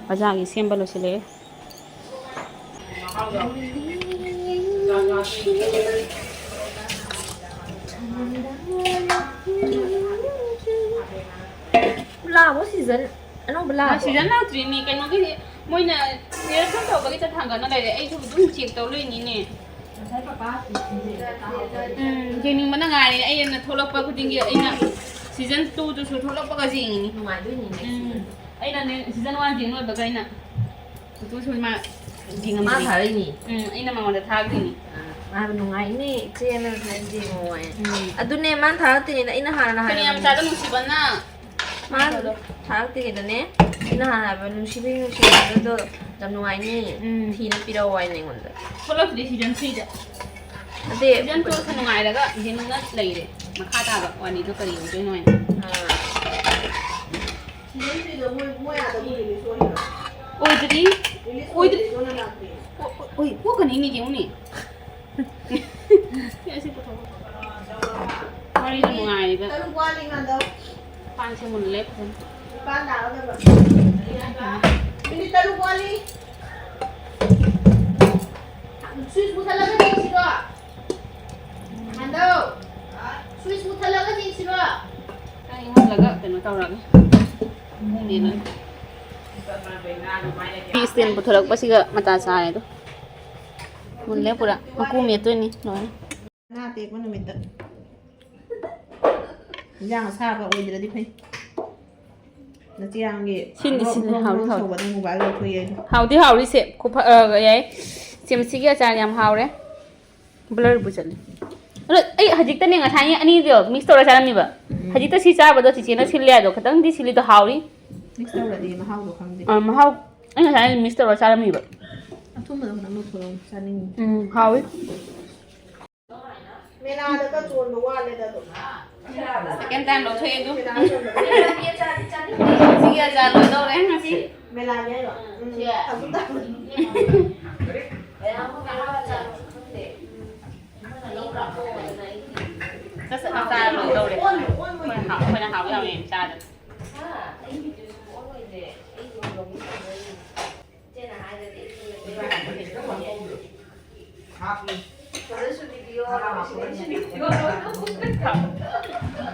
ꯕꯖꯥꯔꯒꯤ ꯁꯦꯝꯕ ꯂꯣꯏꯁꯤꯜꯂꯛꯑꯦ꯫ ꯂꯥꯛꯑꯕꯣ season? ꯑꯅꯧꯕ ꯂꯥꯛꯑꯕꯣ? Season ꯂꯥꯛꯇ꯭ꯔꯤꯅꯦ꯫ ꯀꯩꯅꯣꯒꯤꯗꯤ ꯃꯣꯏꯅ rehearsal ꯇꯧꯕꯒꯤ ꯆꯠ ꯊꯥꯡꯒꯠꯅ ꯂꯩꯔꯦ꯫ ꯑꯩꯁꯨ ꯑꯗꯨꯝ check ꯇꯧ ꯂꯩꯅꯤꯅꯦ꯫ ꯎꯝ, ꯌꯦꯡꯅꯤꯡꯕꯅ ꯉꯥꯏꯔꯦ꯫ ꯑꯩꯅ ꯊꯣꯛꯂꯛꯄ ꯈꯨꯗꯤꯡꯒꯤ ꯑꯩꯅ season two ꯗꯨꯁꯨ ꯊꯣꯛꯂꯛꯄꯒ ꯌꯦꯡꯉꯤꯅꯤ꯫ ꯅꯨꯡꯉꯥꯏꯗꯣꯏꯅꯤꯅꯦ ꯎꯝ꯫ Season two꯫ ꯑꯩꯅꯅꯦ season one ꯌꯦꯡ ꯂꯣꯏꯕꯒ ꯑꯩꯅ ꯎꯇꯨꯁꯨ ꯃꯥ ꯃꯥ ꯌꯦꯡꯉꯝꯗ꯭ꯔꯤ꯫ ꯊꯥꯔꯛꯏꯅꯤ꯫ ꯎꯝ, ꯑꯩꯅ ꯃꯉꯣꯟꯗ ꯊꯥꯈ꯭ꯔꯤꯅꯤ꯫ ꯃꯥ ꯅꯨꯡꯉꯥꯏꯅꯤ ꯏꯆꯦꯅ ꯍꯥꯏꯅ ꯌꯦꯡꯉꯣ ꯍꯥꯏ꯫ ꯎꯝ꯫ ꯑꯗꯨꯅꯦ ꯃꯥꯅ ꯊꯥꯔꯛꯇ꯭ꯔꯤꯉꯩꯗ ꯑꯩꯅ ꯍꯥꯟꯅ ꯍꯥꯏꯔꯕꯅꯦ꯫ ꯐꯅꯌꯥꯝ ꯆꯥꯗ ꯅꯨꯡꯁꯤꯕꯅ꯫ ꯃꯥꯅ ꯊꯥꯔꯛꯇ꯭ꯔꯤꯉꯩꯗꯅꯦ ꯑꯩꯅ ꯍꯥꯟꯅ ꯍꯥꯏꯕ ꯅꯨꯡꯁꯤꯕꯤ ꯅꯨꯡꯁꯤꯕꯗꯣ ꯌꯥꯝ ꯅꯨꯡꯉꯥꯏꯅꯤ꯫ ꯎꯝ꯫ ꯊꯤꯅ ꯄꯤꯔꯛꯑꯣ ꯍꯥꯏꯅ ꯑꯩꯉꯣꯟꯗ꯫ ꯊꯣꯛꯂꯛꯇ꯭ꯔꯤ season three ꯗ꯫ ꯅꯠꯇꯦ꯫ Season two ꯁꯨ ꯅꯨꯡꯉꯥꯏꯔꯒ ꯌꯦꯡꯅꯤꯡꯉ ꯂꯩꯔꯦ꯫ ꯃꯈꯥ ꯇꯥꯕ ꯋꯥꯔꯤꯗꯣ ꯀꯔꯤ ꯑꯣꯏꯗꯣꯏꯅꯣ ꯍꯥꯏꯅ꯫ ꯑꯥ꯫ Season three ꯗꯣ ꯃꯣꯏ, ꯃꯣꯏ ꯑꯥꯗ movie release ꯑꯣꯏꯔꯤꯔꯣ? ꯑꯣꯏꯗ꯭ꯔꯤ꯫ Release ꯑꯣꯏꯗ꯭ꯔꯤ꯫ ꯑꯣꯏꯗ꯭ꯔꯤ, ꯑꯗꯨꯅ ꯂꯥꯛꯇꯦ꯫ ꯑꯣ, ꯑꯣ, ꯑꯣꯏ, ꯊꯣꯛꯀꯅꯤꯅꯦ, ꯌꯦꯡꯉꯨꯅꯦ꯫ ꯁꯤ, ꯁꯤ ꯄꯨꯊꯣꯛꯑꯣ꯫ ꯋꯥꯔꯤꯗꯣ ꯅꯨꯡꯉꯥꯏꯔꯤꯕ꯫ ꯇꯔꯨꯛ ꯋꯥꯠꯂꯤ, ꯉꯥꯟꯗꯧ꯫ ꯄꯥꯟꯁꯦ ꯃꯨꯜꯂꯦ ꯐꯖꯅ꯫ ꯅꯤꯄꯥꯟ ꯇꯥꯒꯗꯕ꯫ ꯃꯤꯅꯤꯠ ꯇꯔꯨꯛ ꯋꯥꯠꯂꯤ꯫ Switch ꯃꯨꯊꯠꯂꯒ ꯌꯦꯡꯁꯤꯔꯣ? ꯉꯥꯟꯗꯧ, switch ꯃꯨꯊꯠꯂꯒ ꯌꯦꯡꯁꯤꯔꯣ? ꯈꯤꯇꯪ ꯏꯪꯍꯜꯂꯒ ꯀꯩꯅꯣ ꯇꯧꯔꯒꯦ꯫ ꯏꯃꯨꯡꯅꯦꯅ꯫ Stand ꯄꯨꯊꯣꯔꯛꯄꯁꯤꯒ ꯃꯇꯥ ꯆꯥꯔꯦ ꯑꯗꯣ꯫ ꯃꯨꯜꯂꯦ ꯄꯨꯔꯥ꯫ ꯃꯀꯨ ꯃꯦꯠꯇꯣꯏꯅꯤ ꯂꯣꯏꯅ꯫ ꯉꯥ ꯑꯇꯦꯛꯄ ꯅꯨꯃꯤꯠꯇ꯫ ꯏꯟꯖꯥꯡ ꯑꯁꯥꯕ ꯑꯣꯏꯗ꯭ꯔꯗꯤ ꯐꯩ꯫ ꯅꯆꯦ ꯌꯥꯝꯒꯤ ꯁꯤꯟꯗꯤ ꯕ꯭ꯔꯣꯡ ꯁꯤꯟꯂꯦ, ꯕ꯭ꯔꯣꯡ ꯍꯥꯎꯗꯤ ꯕ꯭ꯔꯣꯡ ꯍꯥꯎꯋꯦ꯫ ꯁꯧꯕꯗ mobile ꯂꯧꯊꯣꯛꯑꯦ ꯑꯩꯅ꯫ ꯍꯥꯎꯗꯤ ꯍꯥꯎꯔꯤ ꯁꯦ꯫ ꯈꯨꯐ-, ꯑ, ꯌꯥꯏ꯫ ꯁꯦꯝꯁꯤꯒꯤ ꯑꯆꯥꯔ ꯌꯥꯝ ꯍꯥꯎꯔꯦ꯫ Blur ꯕꯨ ꯆꯠꯂꯦ꯫ ꯑꯗꯣ ꯑꯩ ꯍꯧꯖꯤꯛꯇꯅꯦ ꯉꯁꯥꯏ ꯑꯅꯤꯗꯣ mix ꯇꯧꯔ ꯆꯥꯔꯝꯃꯤꯕ꯫ ꯎꯝ꯫ ꯍꯧꯖꯤꯛꯇ ꯁꯤ ꯆꯥꯕꯗꯣ ꯆꯤꯆꯦꯅ ꯁꯤꯜꯂꯦ ꯍꯥꯏꯗꯣ ꯈꯤꯇꯪꯗꯤ ꯁꯤꯜꯂꯤꯗꯣ ꯍꯥꯎꯔꯤ꯫ Mix ꯇꯧꯔꯗꯤ ꯃꯍꯥꯎꯗꯣ ꯈꯪꯗꯦ꯫ ꯑ, ꯃꯍꯥꯎ ꯑꯩ ꯉꯁꯥꯏ mix ꯇꯧꯔ ꯆꯥꯔꯝꯃꯤꯕ꯫ ꯑꯊꯨꯝꯕꯗꯣ ꯈꯤꯇꯪ ꯂꯧꯊꯣꯔꯛꯑꯣ, ꯆꯥꯅꯤꯡꯉꯤ꯫ ꯎꯝ, ꯍꯥꯎꯋꯤ꯫ ꯃꯦꯂꯥꯗꯒ ꯆꯣꯟꯕ ꯋꯥꯠꯂꯦꯗ ꯑꯗꯨꯝ꯫ Second time ꯂꯧꯊꯣꯛꯑꯦ ꯑꯗꯨ꯫ ꯁꯤꯒꯤ ꯑꯆꯥꯔ ꯂꯣꯏꯗꯧꯔꯦ ꯉꯁꯤ꯫ ꯃꯦꯂꯥꯒꯤ ꯍꯥꯏꯔꯣ? ꯎꯝ, ꯁꯤ꯫ ꯍꯧꯖꯤꯛ ꯇꯧꯔꯤ꯫ ꯁꯠ ꯁꯠ ꯆꯥꯔ ꯂꯣꯏꯗꯧꯔꯦ꯫ ꯑꯩꯈꯣꯏꯅ ꯍꯥꯎ-, ꯑꯩꯈꯣꯏꯅ ꯍꯥꯎ ꯌꯥꯎꯅ ꯆꯥꯗꯕ꯫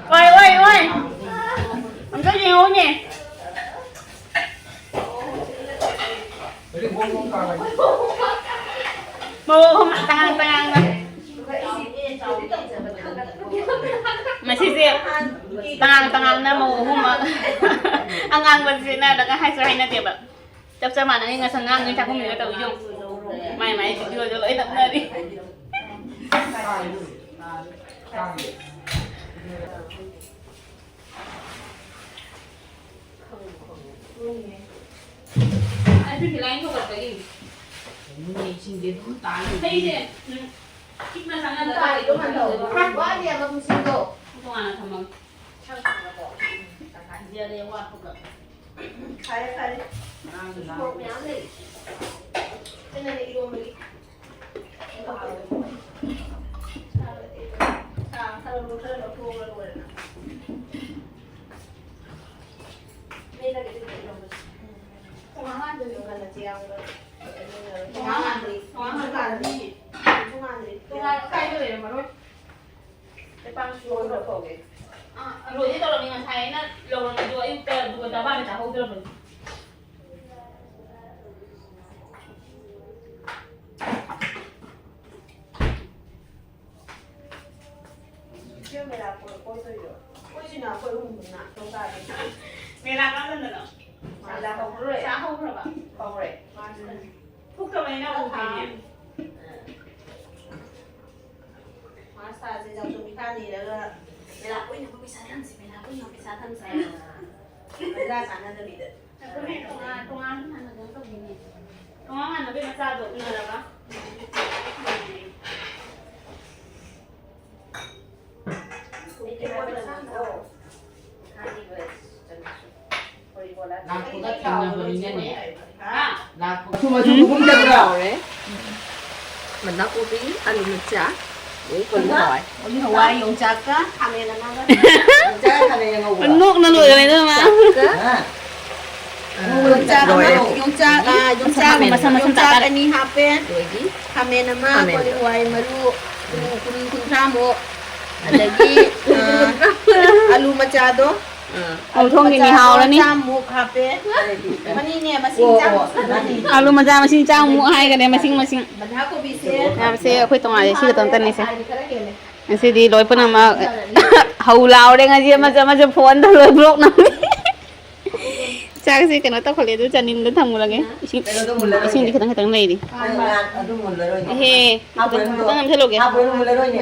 ꯑꯣꯏ, ꯑꯣꯏ, ꯑꯣꯏ꯫ ꯑꯝꯇ ꯌꯦꯡꯉꯧꯅꯦ꯫ ꯃꯧ ꯑꯍꯨꯝ ꯇꯉꯥꯡ ꯇꯉꯥꯡꯅ꯫ ꯃꯁꯤꯁꯦ ꯇꯉꯥꯡ ꯇꯉꯥꯡꯅ ꯃꯧ ꯑꯍꯨꯝꯃꯛ ꯑꯉꯥꯡꯕꯁꯦ ꯁꯦꯠꯅꯗꯒ ꯍꯥꯏꯁꯨ ꯍꯥꯏꯅꯗꯦꯕ꯫ ꯆꯞ ꯆꯞ ꯃꯥꯟꯅꯩ, ꯉꯁꯪ ꯉꯥꯡꯉꯩ ꯆꯥꯛꯈꯨꯝꯁꯤꯗ ꯇꯧꯔꯤꯁꯦ ꯌꯦꯡꯉꯨ꯫ ꯃꯥꯏ ꯃꯥꯏ ꯚꯤꯗꯤꯑꯣꯗ ꯂꯣꯏ ꯅꯞꯅꯔꯤ꯫ ꯑꯩꯁꯨ ꯂꯥꯏꯟ ꯊꯣꯛꯂꯛꯄꯒꯤ꯫ ꯏꯁꯤꯡꯁꯦ ꯑꯗꯨꯝ ꯇꯥꯔꯤ꯫ ꯍꯩꯁꯦ, ꯎꯝ, ꯄꯤꯛꯅ ꯆꯪꯍꯜꯂꯒ ꯇꯥꯔꯤꯗꯣ ꯍꯥꯟꯅ ꯇꯧ꯫ ꯋꯥꯠꯂꯤ ꯍꯥꯏꯕ ꯃꯁꯤꯡꯗꯣ꯫ ꯇꯣꯉꯥꯟꯅ ꯊꯝꯃꯒꯦ꯫ ꯁꯪ ꯁꯪꯉꯕꯣ? ꯇꯪꯈꯥꯏ ꯍꯟꯖꯤꯜꯂꯦ ꯋꯥꯠꯄꯒ꯫ ꯐꯔꯦ, ꯐꯔꯦ꯫ ꯃꯣꯔꯣꯛ ꯃꯌꯥꯝ ꯂꯩ꯫ ꯑꯩꯅꯅꯦ ꯏꯔꯣꯝꯕꯒꯤ꯫ ꯁꯥ ꯈꯔ ꯂꯧ-, ꯈꯔ ꯂꯧꯊꯣꯛꯑꯒ ꯂꯣꯏꯔꯦꯅ꯫ ꯃꯦꯠꯂꯒꯦ ꯑꯗꯨꯗꯤ ꯏꯔꯣꯝꯕꯁꯦ꯫ ꯇꯣꯉꯥꯟ ꯉꯥꯟꯕꯅꯤ꯫ ꯇꯣꯉꯥꯟꯅ ꯆꯦ ꯌꯥꯎꯔꯒ꯫ ꯇꯣꯉꯥꯟ ꯉꯥꯟꯕꯅꯤ꯫ ꯇꯣꯉꯥꯟ ꯉꯥꯟꯕꯅꯤ꯫ ꯇꯣꯉꯥꯟ ꯀꯥꯏꯗ ꯂꯩꯔꯝꯃꯔꯣꯏ꯫ ꯂꯣꯏꯗꯤ ꯇꯧꯔꯝꯃꯤ ꯉꯁꯥꯏ ꯑꯩꯅ ꯂꯧꯔꯝꯃꯤꯗꯣ ꯑꯌꯨꯛꯇ ꯑꯗꯨꯒ ꯆꯥꯕꯥꯟꯗ ꯆꯥꯍꯧꯗ꯭ꯔꯕꯅꯤ꯫ ꯏꯆꯦ ꯃꯦꯂꯥ ꯀꯣꯏ-, ꯀꯣꯏꯗꯣꯏꯔꯣ? ꯀꯣꯏꯁꯤꯅ ꯑꯩꯈꯣꯏ ꯑꯍꯨꯝ ꯄꯨꯟꯅ ꯂꯣꯛꯇꯥꯛꯇ꯫ ꯃꯦꯂꯥ ꯀꯔꯝꯕꯗꯅꯣ? ꯃꯦꯂꯥ ꯍꯧꯔꯦ꯫ ꯆꯥ ꯍꯧꯈ꯭ꯔꯕ? ꯍꯧꯔꯦ꯫ ꯃꯥꯔꯁꯇ꯫ ꯊꯣꯛꯇꯕꯅꯤꯅ ꯎꯗꯦꯅꯦ꯫ ꯃꯥꯔꯁ ꯊꯥꯁꯦ ꯆꯥꯛꯊꯣꯛ ꯄꯤꯊꯥ ꯅꯤꯔꯒ ꯃꯦꯂꯥ ꯀꯣꯏꯅꯕ ꯄꯩꯁꯥ ꯊꯝꯁꯤ, ꯃꯦꯂꯥ ꯀꯣꯏꯅꯕ ꯄꯩꯁꯥ ꯊꯝꯁꯤ ꯍꯥꯏꯅ ꯄꯩꯁꯥ ꯆꯥꯟꯅꯗꯕꯤꯗ꯫ ꯑꯩꯈꯣꯏꯅ ꯇꯣꯉꯥꯟ ꯇꯣꯉꯥꯟ ꯍꯥꯟꯅ ꯀꯩꯅꯣ ꯇꯧꯗꯣꯏꯅꯦ꯫ ꯇꯣꯉꯥꯟ ꯃꯥꯟꯅꯕꯒꯤ ꯃꯆꯥꯗꯣ ꯎꯅꯔꯕ? ꯂꯥꯛꯄꯒ ꯊꯦꯡꯅꯕꯅꯤꯅꯅꯦ꯫ ꯂꯥꯛꯄꯒ ꯃꯊꯨꯝ ꯃꯊꯨꯝ ꯎꯝ꯫ ꯑꯍꯨꯝ ꯆꯠꯄ꯭ꯔꯣ? ꯍꯥꯎꯔꯦ꯫ ꯕꯟꯙꯀꯣꯕꯤ, ꯑꯂꯨ ꯃꯆꯥ, ꯑꯗꯩ ꯀꯣꯂꯤ ꯍꯋꯥꯏ꯫ ꯀꯣꯂꯤ ꯍꯋꯥꯏ, ꯌꯣꯡꯆꯥꯛꯀ ꯈꯥꯃꯦꯟ ꯑꯃꯒ꯫ ꯌꯣꯡꯆꯥꯛ ꯈꯥꯃꯦꯟ ꯉꯧꯕ꯭ꯔꯣ? ꯅꯣꯛꯅ ꯂꯣꯏꯔꯦ ꯏꯅꯝꯃ꯫ ꯍꯥ? ꯌꯣꯡꯆꯥꯛ ꯑꯃ, ꯂꯣꯏꯔꯦ꯫ ꯌꯣꯡꯆꯥꯛ, ꯑꯥ, ꯌꯣꯡꯆꯥꯛ, ꯃꯁꯝ ꯃꯁꯝ ꯌꯣꯡꯆꯥꯛ ꯇꯥꯔꯦ꯫ ꯑꯅꯤ ꯍꯥꯞꯄꯦ꯫ ꯑꯗꯒꯤ ꯈꯥꯃꯦꯟ ꯑꯃ, ꯈꯥꯃꯦꯟ꯫ ꯀꯣꯂꯤ ꯍꯋꯥꯏ ꯃꯔꯨ, ꯎꯝ, ꯀꯨꯟ, ꯀꯨꯟꯊ꯭ꯔꯥꯃꯨꯛ꯫ ꯑꯗꯒꯤ, ꯑꯥ, ꯑꯂꯨ ꯃꯆꯥꯗꯣ꯫ ꯑꯥ꯫ ꯑꯂꯨ ꯊꯣꯡꯒꯤꯅꯤ ꯃꯆꯥꯗꯣ ꯍꯥꯎꯔꯅꯤ꯫ ꯆꯥꯝꯃꯨꯛ ꯍꯥꯞꯄꯦ꯫ ꯃꯅꯤꯡꯅꯦ, ꯃꯁꯤꯡ ꯑꯣ, ꯆꯥꯝꯃꯨꯛ ꯑꯣ, ꯁꯨꯔꯅꯤ꯫ ꯑꯂꯨ ꯃꯆꯥ ꯃꯁꯤꯡ ꯆꯥꯝꯃꯨꯛ ꯍꯥꯏꯒꯅꯦ, ꯃꯁꯤꯡ, ꯃꯁꯤꯡ꯫ ꯕꯟꯙꯀꯣꯕꯤꯁꯦ꯫ ꯃꯌꯥꯝꯁꯦ ꯑꯩꯈꯣꯏ ꯇꯣꯉꯥꯟꯅ ꯁꯤ ꯈꯛꯇ ꯅꯠꯇꯅꯤꯁꯦ꯫ ꯈꯔ ꯍꯦꯜꯂꯦ꯫ ꯉꯁꯤꯗꯤ ꯂꯣꯏ ꯄꯨꯝꯅꯃꯛ ꯍꯧ ꯂꯥꯎꯔꯦ꯫ ꯉꯁꯤ ꯑꯃꯁꯨ ꯑꯃꯁꯨ ꯐꯣꯟꯗ ꯂꯣꯏ ꯕ꯭ꯂꯣꯛ ꯅꯝꯃꯤ꯫ ꯆꯥꯛꯁꯦ ꯀꯩꯅꯣ ꯇꯧꯈꯠꯂꯦ, ꯑꯗꯨ ꯆꯥꯅꯤꯡꯗ ꯊꯝꯃꯨꯔꯒꯦ꯫ ꯏꯁꯤꯡ, ꯀꯩꯅꯣꯗꯣ ꯃꯨꯜꯂꯔꯣꯏꯅꯦ꯫ ꯏꯁꯤꯡꯗꯤ ꯈꯤꯇꯪ ꯈꯤꯇꯪ ꯂꯩꯔꯤ꯫ ꯑꯗꯨ ꯃꯨꯜꯂꯔꯣꯏꯅꯦ꯫ ꯏꯍꯦ, ꯍꯥꯞꯄꯣꯏ ꯈꯤꯇꯪ, ꯑꯗꯣ꯫ ꯈꯤꯇꯪ ꯅꯝꯁꯤꯜꯂꯨꯒꯦ꯫ ꯍꯥꯞꯄꯣꯏ ꯑꯗꯣ ꯃꯨꯜꯂꯔꯣꯏꯅꯦ꯫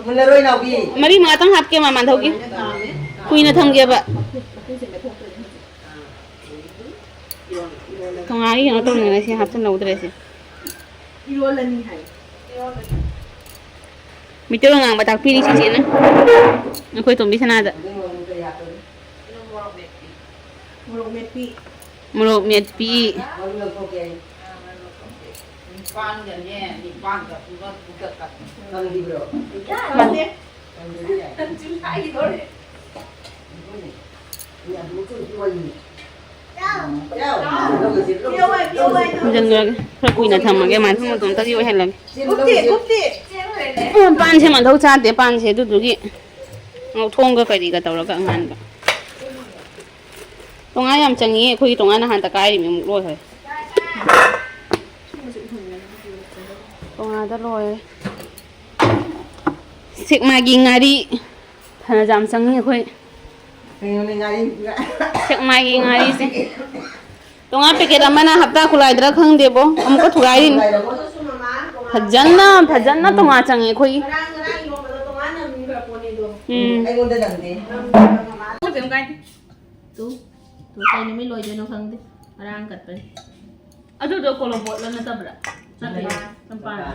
ꯃꯨꯜꯂꯔꯣꯏ, ꯅꯥꯎꯕꯤ꯫ ꯃꯔꯤ ꯃꯉꯥꯇꯪ ꯍꯥꯞꯀꯦ, ꯃꯃꯥꯟ ꯊꯧꯒꯤ꯫ ꯀꯨꯏꯅ ꯊꯝꯒꯦꯕ꯫ ꯀꯪꯂꯥꯒꯤ ꯀꯩꯅꯣ ꯇꯧꯅꯤꯡꯉꯥꯏ ꯁꯤ ꯍꯥꯞꯆꯤꯜꯍꯧꯗ꯭ꯔꯦ ꯁꯤ꯫ ꯃꯤꯇꯩꯂꯣꯟ ꯉꯥꯡꯕ ꯇꯥꯛꯄꯤꯔꯤ ꯆꯤꯆꯦꯅ ꯑꯩꯈꯣꯏ ꯇꯣꯝꯕꯤ ꯁꯅꯥꯗ꯫ ꯃꯣꯔꯣꯛ ꯃꯦꯠꯄꯤ꯫ ꯃꯣꯔꯣꯛ ꯃꯦꯠꯄꯤ꯫ ꯅꯤꯄꯥꯟꯒꯅꯦ, ꯅꯤꯄꯥꯟꯒ ꯄꯨꯡ ꯇꯔꯨꯛ ꯇꯔꯨꯛ ꯀꯪꯈꯤꯕ꯭ꯔꯣ? ꯀꯪꯗꯦ꯫ ꯀꯪꯗ꯭ꯔꯗꯤ ꯌꯥꯏ꯫ ꯆꯨꯝ ꯍꯥꯏꯈꯤꯗꯣꯔꯦ꯫ ꯄꯤꯌꯣ, ꯄꯤꯌꯣ, ꯄꯤꯌꯣ꯫ ꯄꯤꯌꯣ꯫ ꯄꯤꯌꯣ꯫ ꯄꯤꯌꯣ꯫ ꯈꯔ ꯀꯨꯏꯅ ꯊꯝꯃꯒꯦ, ꯃꯥꯟꯊꯪ ꯃꯇꯣꯝꯇꯒꯤ ꯑꯣꯏꯍꯜꯂꯒꯦ꯫ ꯀꯨꯞꯇꯦ, ꯀꯨꯞꯇꯦ꯫ ꯑꯣ, ꯄꯥꯟꯁꯦ ꯃꯥꯟꯊꯧ ꯆꯥꯗꯦ, ꯄꯥꯟꯁꯦ, ꯑꯗꯨꯗꯨꯒꯤ ꯉꯧꯊꯣꯡꯒ ꯀꯔꯤꯒ ꯇꯧꯔꯒ ꯑꯉꯥꯟꯕ꯫ ꯇꯣꯉꯥꯟ ꯌꯥꯝ ꯆꯪꯉꯤ, ꯑꯩꯈꯣꯏꯒꯤ ꯇꯣꯉꯥꯟ ꯅꯍꯥꯟ ꯇꯛꯈꯥꯏꯔꯤꯃꯤ ꯑꯃꯨꯛ ꯂꯣꯏꯈ꯭ꯔꯦ꯫ ꯇꯣꯉꯥꯟꯗ ꯂꯣꯏꯔꯦ꯫ ꯁꯦꯛꯃꯥꯏꯒꯤ ꯉꯥꯔꯤ ꯐꯅ ꯌꯥꯝ ꯆꯪꯉꯤ ꯑꯩꯈꯣꯏ꯫ ꯀꯩꯅꯣꯅꯦ ꯉꯥꯔꯤ? ꯁꯦꯛꯃꯥꯏꯒꯤ ꯉꯥꯔꯤꯁꯦ꯫ ꯇꯣꯉꯥꯟ ꯄꯦꯀꯦꯠ ꯑꯃꯅ ꯍꯞꯇꯥ ꯈꯨꯂꯥꯏꯗ꯭ꯔꯥ ꯈꯪꯗꯦꯕꯣ, ꯑꯃꯨꯛꯀ ꯊꯨꯒꯥꯏꯔꯤꯅꯤ꯫ ꯐꯖꯅ, ꯐꯖꯅ ꯎꯝ꯫ ꯇꯣꯉꯥꯟ ꯆꯪꯉꯦ ꯑꯩꯈꯣꯏꯒꯤ꯫ ꯎꯝ꯫ ꯑꯩꯉꯣꯟꯗ ꯅꯪꯗꯦ꯫ ꯇꯨ, ꯇꯨ ꯀꯩ ꯅꯨꯃꯤꯠ ꯂꯣꯏꯗꯣꯏꯅꯣ ꯈꯪꯗꯦ꯫ ꯉꯔꯥꯡ ꯀꯠꯄꯅꯤ꯫ ꯑꯗꯨꯗꯣ ꯀꯣꯂꯣꯕꯣꯠꯂ ꯅꯠꯇꯕ꯭ꯔꯥ? ꯅꯠꯇꯦ, ꯆꯝꯄ꯭ꯔꯥ꯫ ꯆꯝꯄ꯭ꯔꯥ꯫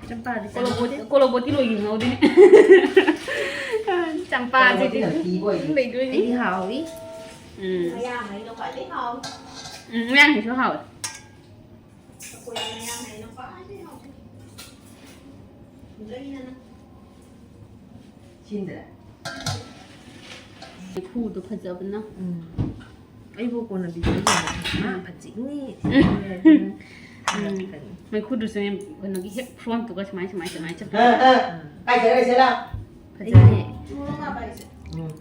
ꯆꯝꯄ꯭ꯔꯥꯗꯤ ꯀꯣꯂꯣꯕꯣꯠ-, ꯆꯥꯅꯤꯡꯗꯦ꯫ ꯀꯣꯂꯣꯕꯣꯠꯇꯤ ꯂꯣꯏꯈꯤꯕ ꯉꯧꯗꯣꯏꯅꯦ꯫ ꯆꯝꯄ꯭ꯔꯥꯁꯤꯗꯤ ꯀꯣꯂꯣꯕꯣꯠꯇꯤ ꯌꯥꯝ ꯊꯤꯕ ꯑꯣꯏꯗꯤ꯫ ꯑꯗꯨꯝ ꯂꯩꯗꯣꯏꯅꯤ꯫ ꯑꯩꯗꯤ ꯍꯥꯎꯏ꯫ ꯎꯝ꯫ ꯃꯌꯥꯡ ꯍꯩꯅ ꯈ꯭ꯋꯥꯏꯗꯩ ꯍꯥꯎꯋꯤ꯫ ꯎꯝ, ꯃꯌꯥꯡ ꯍꯩꯁꯨ ꯍꯥꯎꯋꯦ꯫ ꯑꯩꯈꯣꯏ ꯃꯌꯥꯡ ꯍꯩꯅ ꯈ꯭ꯋꯥꯏꯗꯩ ꯍꯥꯎꯋꯤ꯫ ꯂꯩꯅꯅ꯫ ꯁꯤꯟꯗ꯭ꯔꯦ? ꯃꯩꯈꯨꯗꯣ ꯐꯖꯕꯅ꯫ ꯎꯝ꯫ ꯑꯩꯕꯨ ꯀꯣꯟꯅ video ꯌꯦꯡꯉꯦ꯫ ꯃꯥ ꯐꯖꯩꯅꯦ꯫ ꯎꯝ꯫ ꯎꯝ꯫ ꯃꯩꯈꯨꯗꯨꯁꯨꯅꯦ, ꯀꯩꯅꯣꯒꯤ ꯍꯦꯛ frontꯇꯨꯒ ꯁꯨꯃꯥꯏ, ꯁꯨꯃꯥꯏ, ꯁꯨꯃꯥꯏ ꯆꯠꯄ꯫ ꯑ, ꯑ꯫ ꯎꯝ꯫ ꯀꯥꯏ ꯆꯠꯈ꯭ꯔꯦ, ꯁꯦꯂꯥ? ꯐꯖꯩꯅꯦ꯫ ꯎꯝ꯫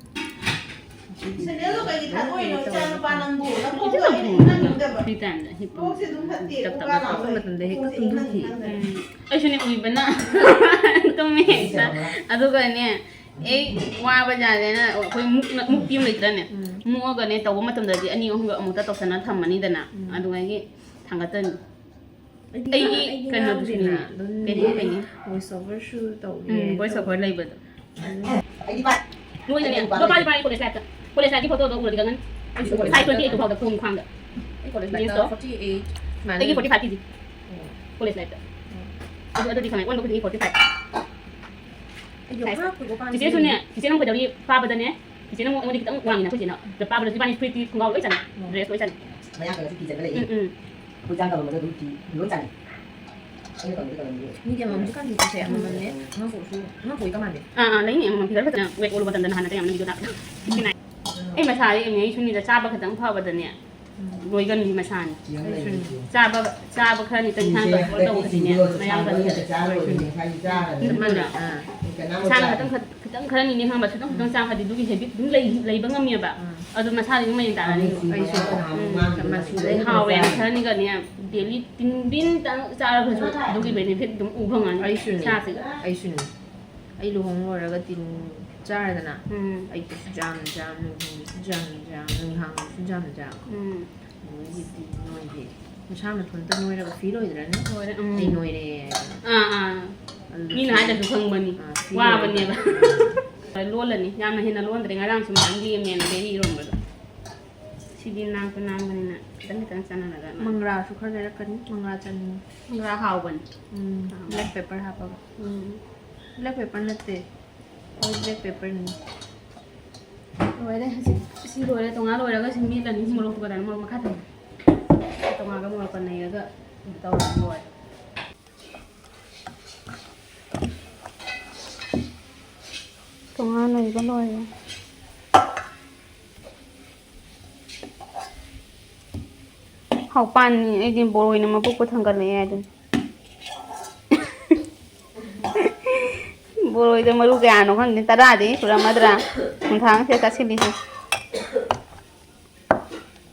ꯁꯦꯟꯗꯜꯗꯣ ꯀꯩꯒꯤ ꯊꯥꯗꯣꯛꯏꯅꯣ, ꯏꯆꯥ ꯅꯨꯄꯥ ꯅꯪꯕꯨ? ꯅꯈꯣꯡꯗꯣ ꯑꯩꯅ ꯏꯪꯍꯟꯅꯤꯡꯗꯕ꯫ Free timeꯗ ꯍꯤꯞꯄ꯫ ꯈꯣꯡꯁꯦ ꯑꯗꯨꯝ ꯐꯠꯇꯦ, ꯇꯞ ꯇꯞꯅ ꯎꯄꯥ ꯂꯥꯎꯋꯦ꯫ ꯇꯨꯝꯕ ꯃꯇꯝꯗ ꯍꯦꯛꯇ ꯈꯣꯡꯁꯦ ꯇꯨꯝꯊꯣꯛꯈꯤ꯫ ꯏꯪꯍꯟꯅꯤꯡꯍꯟꯗꯕ꯫ ꯎꯝ꯫ ꯑꯩꯁꯨꯅꯦ, ꯎꯏꯕꯅ ꯇꯨꯝꯃꯦ ꯍꯦꯛꯇ꯫ ꯑꯗꯨꯒꯅꯦ, ꯑꯩ ꯋꯥꯕ ꯖꯥꯠꯅꯦꯅ ꯑꯩꯈꯣꯏ ꯃꯨꯛꯅ-, ꯃꯨꯛꯄꯤ ꯑꯃ ꯂꯩꯇ꯭ꯔꯅꯦ? ꯎꯝ꯫ ꯃꯨꯛꯑꯒꯅꯦ, ꯇꯧꯕ ꯃꯇꯝꯗꯗꯤ ꯑꯅꯤ ꯑꯍꯨꯝꯒ ꯑꯃꯨꯛꯇ ꯇꯧꯁꯟꯅ ꯊꯝꯃꯅꯤꯗꯅ꯫ ꯎꯝ꯫ ꯑꯗꯨꯉꯩꯒꯤ ꯊꯥꯡꯒꯠꯇꯣꯏꯅꯤ꯫ ꯑꯩꯗꯤ ꯑꯩꯒꯤ ꯑꯩꯗꯤ ꯀꯩꯅꯣꯗꯨꯁꯨꯅꯦ, ꯉꯥꯡꯗꯦꯅ, ꯑꯗꯨꯝ ꯀꯩꯅꯣ ꯂꯩꯌꯦ꯫ ꯀꯩꯅꯣ? Voice overꯁꯨ ꯇꯧꯋꯦ, ꯎꯝ, voice ꯑꯗꯣ over ꯂꯩꯕꯗꯣ꯫ ꯑꯩꯗꯤ ꯄꯥꯏ-, ꯂꯣꯏꯅꯅꯦ꯫ ꯑꯗꯣ ꯄꯥꯏꯗꯤ ꯄꯥꯏ college lifeꯇ꯫ College lifeꯀꯤ photoꯗꯣ ꯎꯔꯗꯤ ꯈꯪꯉꯅꯤ꯫ ꯑꯩꯁꯨ college size lifeꯇ꯫ Twenty eight ꯐꯥꯎꯗ ꯈꯣꯡ ꯈ꯭ꯋꯥꯡꯗ꯫ ꯑꯩ college lifeꯇ Jeansꯇꯣ? Forty eight ꯁꯨꯃꯥꯏꯅ ꯑꯩꯒꯤ ꯂꯩ꯫ Forty five ꯀꯦꯖꯤ꯫ ꯎꯝ꯫ College lifeꯇ꯫ ꯎꯝ꯫ ꯑꯗꯨ, ꯑꯗꯨꯗꯤ ꯈꯪꯉꯦ, ꯑꯣꯟꯕ ꯈꯨꯗꯤꯡꯒꯤ forty five꯫ ꯑꯩꯗꯤ size꯫ ꯍꯥꯞꯄꯤꯕ ꯄꯥꯝꯗꯦ꯫ ꯆꯤꯆꯦꯁꯨꯅꯦ, ꯆꯤꯆꯦꯅ ꯑꯃꯨꯛ ꯀꯩꯗꯧꯔꯤ ꯄꯥꯕꯗꯅꯦ, ꯆꯤꯆꯦꯅ ꯑꯃꯨꯛ ꯑꯩꯉꯣꯟꯗ ꯈꯤꯇꯪ ꯋꯥꯡꯉꯤꯅ ꯑꯩꯈꯣꯏ ꯆꯦꯅ꯫ ꯑꯗ ꯄꯥꯕꯗꯁꯨ ꯏꯕꯥꯅꯤ ꯐꯨꯔꯤꯠꯇꯤ ꯈꯣꯡꯒ꯭ꯔꯥꯎ ꯂꯣꯏ ꯆꯥꯅꯩ꯫ ꯎꯝ꯫ Dress ꯂꯣꯏ ꯆꯥꯅꯩ꯫ ꯃꯌꯥꯡ ꯀꯪꯉꯁꯨ ꯐꯤ ꯆꯟꯕ ꯂꯩꯌꯦ꯫ ꯎꯝ, ꯎꯝ꯫ ꯑꯩꯈꯣꯏ ꯆꯥꯡ ꯀꯪꯉꯝꯕꯗꯣ ꯑꯗꯨꯝ ꯐꯤ ꯂꯣꯏ ꯆꯥꯅꯩ꯫ ꯑꯩꯅ ꯀꯪꯕꯗꯤ ꯀꯪꯉꯝꯗꯦ꯫ ꯃꯤꯗꯤ ꯑꯃꯃꯝꯁꯨ ꯀꯪꯗꯦ ꯆꯤꯆꯦ, ꯑꯃꯃꯝꯅꯦ꯫ ꯎꯝ꯫ ꯑꯉꯥꯡ ꯄꯣꯛꯑꯁꯨ, ꯑꯉꯥꯡ ꯄꯣꯛꯏ ꯀꯃꯥꯟꯗꯦ꯫ ꯑꯥ, ꯑꯥ, ꯂꯩꯅꯤ ꯑꯃꯃꯝ꯫ Figure ꯐꯖꯅ weight ꯑꯣꯜꯂꯨ ꯃꯇꯝꯗ ꯅꯍꯥꯟ ꯅꯠꯇꯦ ꯌꯥꯝꯅ video ꯇꯥꯛꯄꯗꯣ꯫ ꯑꯩ ꯃꯁꯥꯗꯤ ꯑꯦꯝ ꯑꯦ ꯁꯨꯅꯤꯗ ꯆꯥꯕ ꯈꯤꯇꯪ ꯐꯕꯗꯅꯦ꯫ ꯎꯝ꯫ ꯅꯣꯏꯒꯟꯕꯤ ꯃꯁꯥꯅꯤ꯫ ꯑꯩꯁꯨꯅꯤ꯫ ꯆꯥꯕ, ꯆꯥꯕ ꯈꯔ ꯅꯤꯇꯪ ꯏꯁꯥꯅ control ꯇꯧꯕꯁꯤꯅꯦ ꯃꯌꯥꯡ ꯀꯪꯉꯦ꯫ ꯆꯞ ꯃꯥꯟꯅꯩ꯫ ꯑꯥ꯫ ꯏꯁꯥꯅ ꯈꯤꯇꯪ ꯈꯔ, ꯈꯤꯇꯪ ꯈꯔꯅꯤꯅꯦ ꯈꯪꯕ, ꯈꯤꯇꯪ ꯈꯤꯇꯪ ꯆꯥꯈ꯭ꯔꯗꯤ ꯑꯗꯨꯒꯤ habit ꯑꯗꯨꯝ ꯂꯩ-, ꯂꯩꯕ ꯉꯝꯃꯦꯕ꯫ ꯎꯝ꯫ ꯑꯗꯨ ꯃꯁꯥꯗꯤ ꯑꯗꯨꯝ ꯃꯌꯦꯡ ꯇꯥꯔꯅꯤ꯫ ꯑꯩꯁꯨ꯫ ꯎꯝ꯫ ꯃꯆꯨ ꯍꯥꯎꯋꯦꯅ ꯈꯔꯅꯤꯒꯅꯦ, daily ꯇꯤꯟ ꯇꯤꯟꯇꯪ ꯆꯥꯔꯒꯁꯨ ꯑꯗꯨꯒꯤ benefit ꯑꯗꯨꯝ ꯎ ꯐꯪꯉꯅꯤ ꯑꯩꯁꯨꯅꯤ꯫ ꯏꯁꯥꯁꯦ꯫ ꯑꯩꯁꯨꯅꯤ꯫ ꯑꯩ ꯂꯨꯍꯣꯡ ꯂꯣꯏꯔꯒ ꯇꯤꯟ ꯆꯥꯔꯦꯗꯅ, ꯎꯝ꯫ ꯑꯌꯨꯛꯇꯁꯨ ꯖꯥꯝ ꯖꯥꯝ, ꯅꯨꯡꯊꯤꯟꯗꯁꯨ ꯖꯥꯝ ꯖꯥꯝ, ꯅꯨꯡꯗꯥꯡꯗꯁꯨ ꯖꯥꯝ ꯖꯥꯝ꯫ ꯎꯝ꯫ ꯑꯗꯨꯗꯒꯤꯗꯤ ꯅꯣꯏꯗꯤ ꯃꯁꯥ ꯃꯊꯟꯇ ꯅꯣꯏꯔꯒ feel ꯑꯣꯏꯗ꯭ꯔꯅꯤ? ꯂꯣꯏꯔꯦ, ꯎꯝ꯫ ꯑꯩ ꯅꯣꯏꯔꯦ ꯍꯥꯏꯗꯅ꯫ ꯑꯥ, ꯑꯥ꯫ ꯑꯗꯨ ꯃꯤꯅ feel ꯍꯥꯏꯗ꯭ꯔꯁꯨ ꯈꯪꯕꯅꯤ꯫ ꯑꯥ, feel ꯋꯥꯕꯅꯦꯕ꯫ ꯑꯣꯏꯔꯦ꯫ ꯂꯣꯜꯂꯅꯤ꯫ ꯌꯥꯝꯅ ꯍꯦꯟꯅ ꯂꯣꯟꯗ꯭ꯔꯦ꯫ ꯉꯔꯥꯡꯁꯨ ꯃꯌꯥꯝ ꯂꯦꯝꯃꯦꯅ ꯕꯦꯔꯤ ꯏꯔꯣꯟꯕꯗꯣ꯫ ꯁꯤꯗꯤ ꯅꯥꯡꯁꯨ ꯅꯥꯡꯕꯅꯤꯅ ꯈꯤꯇꯪ ꯈꯤꯇꯪ ꯆꯥꯟꯅꯔꯒ꯫ ꯃꯪꯒ꯭ꯔꯥꯁꯨ ꯈꯔ ꯂꯩꯔꯛꯀꯅꯤ꯫ ꯃꯪꯒ꯭ꯔꯥ ꯆꯥꯅꯤꯡꯉꯤ꯫ ꯃꯪꯒ꯭ꯔꯥ ꯍꯥꯎꯕꯅꯤ꯫ ꯎꯝ, ꯑꯥ꯫ Black pepper ꯍꯥꯞꯄꯒ꯫ ꯎꯝ꯫ Black pepper ꯅꯠꯇꯦ꯫ ꯍꯣꯏ, black pepperꯅꯤ꯫ ꯂꯣꯏꯔꯦ ꯍꯧꯖꯤꯛ꯫ ꯁꯤ ꯂꯣꯏꯔꯦ꯫ ꯇꯣꯉꯥꯟ ꯂꯣꯏꯔꯒ ꯁꯤ ꯃꯦꯠꯂꯅꯤ꯫ ꯃꯣꯔꯣꯛꯇꯨꯒ ꯀꯩꯅꯣ, ꯃꯣꯔꯣꯛ ꯃꯈꯥ ꯊꯝꯃꯦ꯫ ꯇꯣꯉꯥꯟꯒ ꯃꯣꯔꯣꯛꯀ ꯅꯩꯔꯒ ꯇꯧꯔꯒ ꯂꯣꯏꯔꯦ꯫ ꯇꯣꯉꯥꯟ ꯅꯩꯕ ꯂꯣꯏꯔꯦ꯫ ꯍꯥꯎꯄꯥꯟꯅꯤ꯫ ꯑꯩꯗꯤ ꯕꯣꯔꯣꯏꯅ ꯃꯕꯨꯛꯄꯨ ꯊꯟꯒꯠꯂꯛꯑꯦ ꯍꯥꯏꯗꯨꯅꯤ꯫ ꯕꯣꯔꯣꯏꯗꯣ ꯃꯔꯨ ꯀꯌꯥꯅꯣ ꯈꯪꯗꯦ, ꯇꯔꯥꯗꯤ ꯁꯨꯔꯝꯃꯗ꯭ꯔꯥ? ꯀꯨꯟꯊ꯭ꯔꯥ ꯉꯥꯛꯇ ꯆꯥꯁꯤꯜꯂꯤꯁꯦ꯫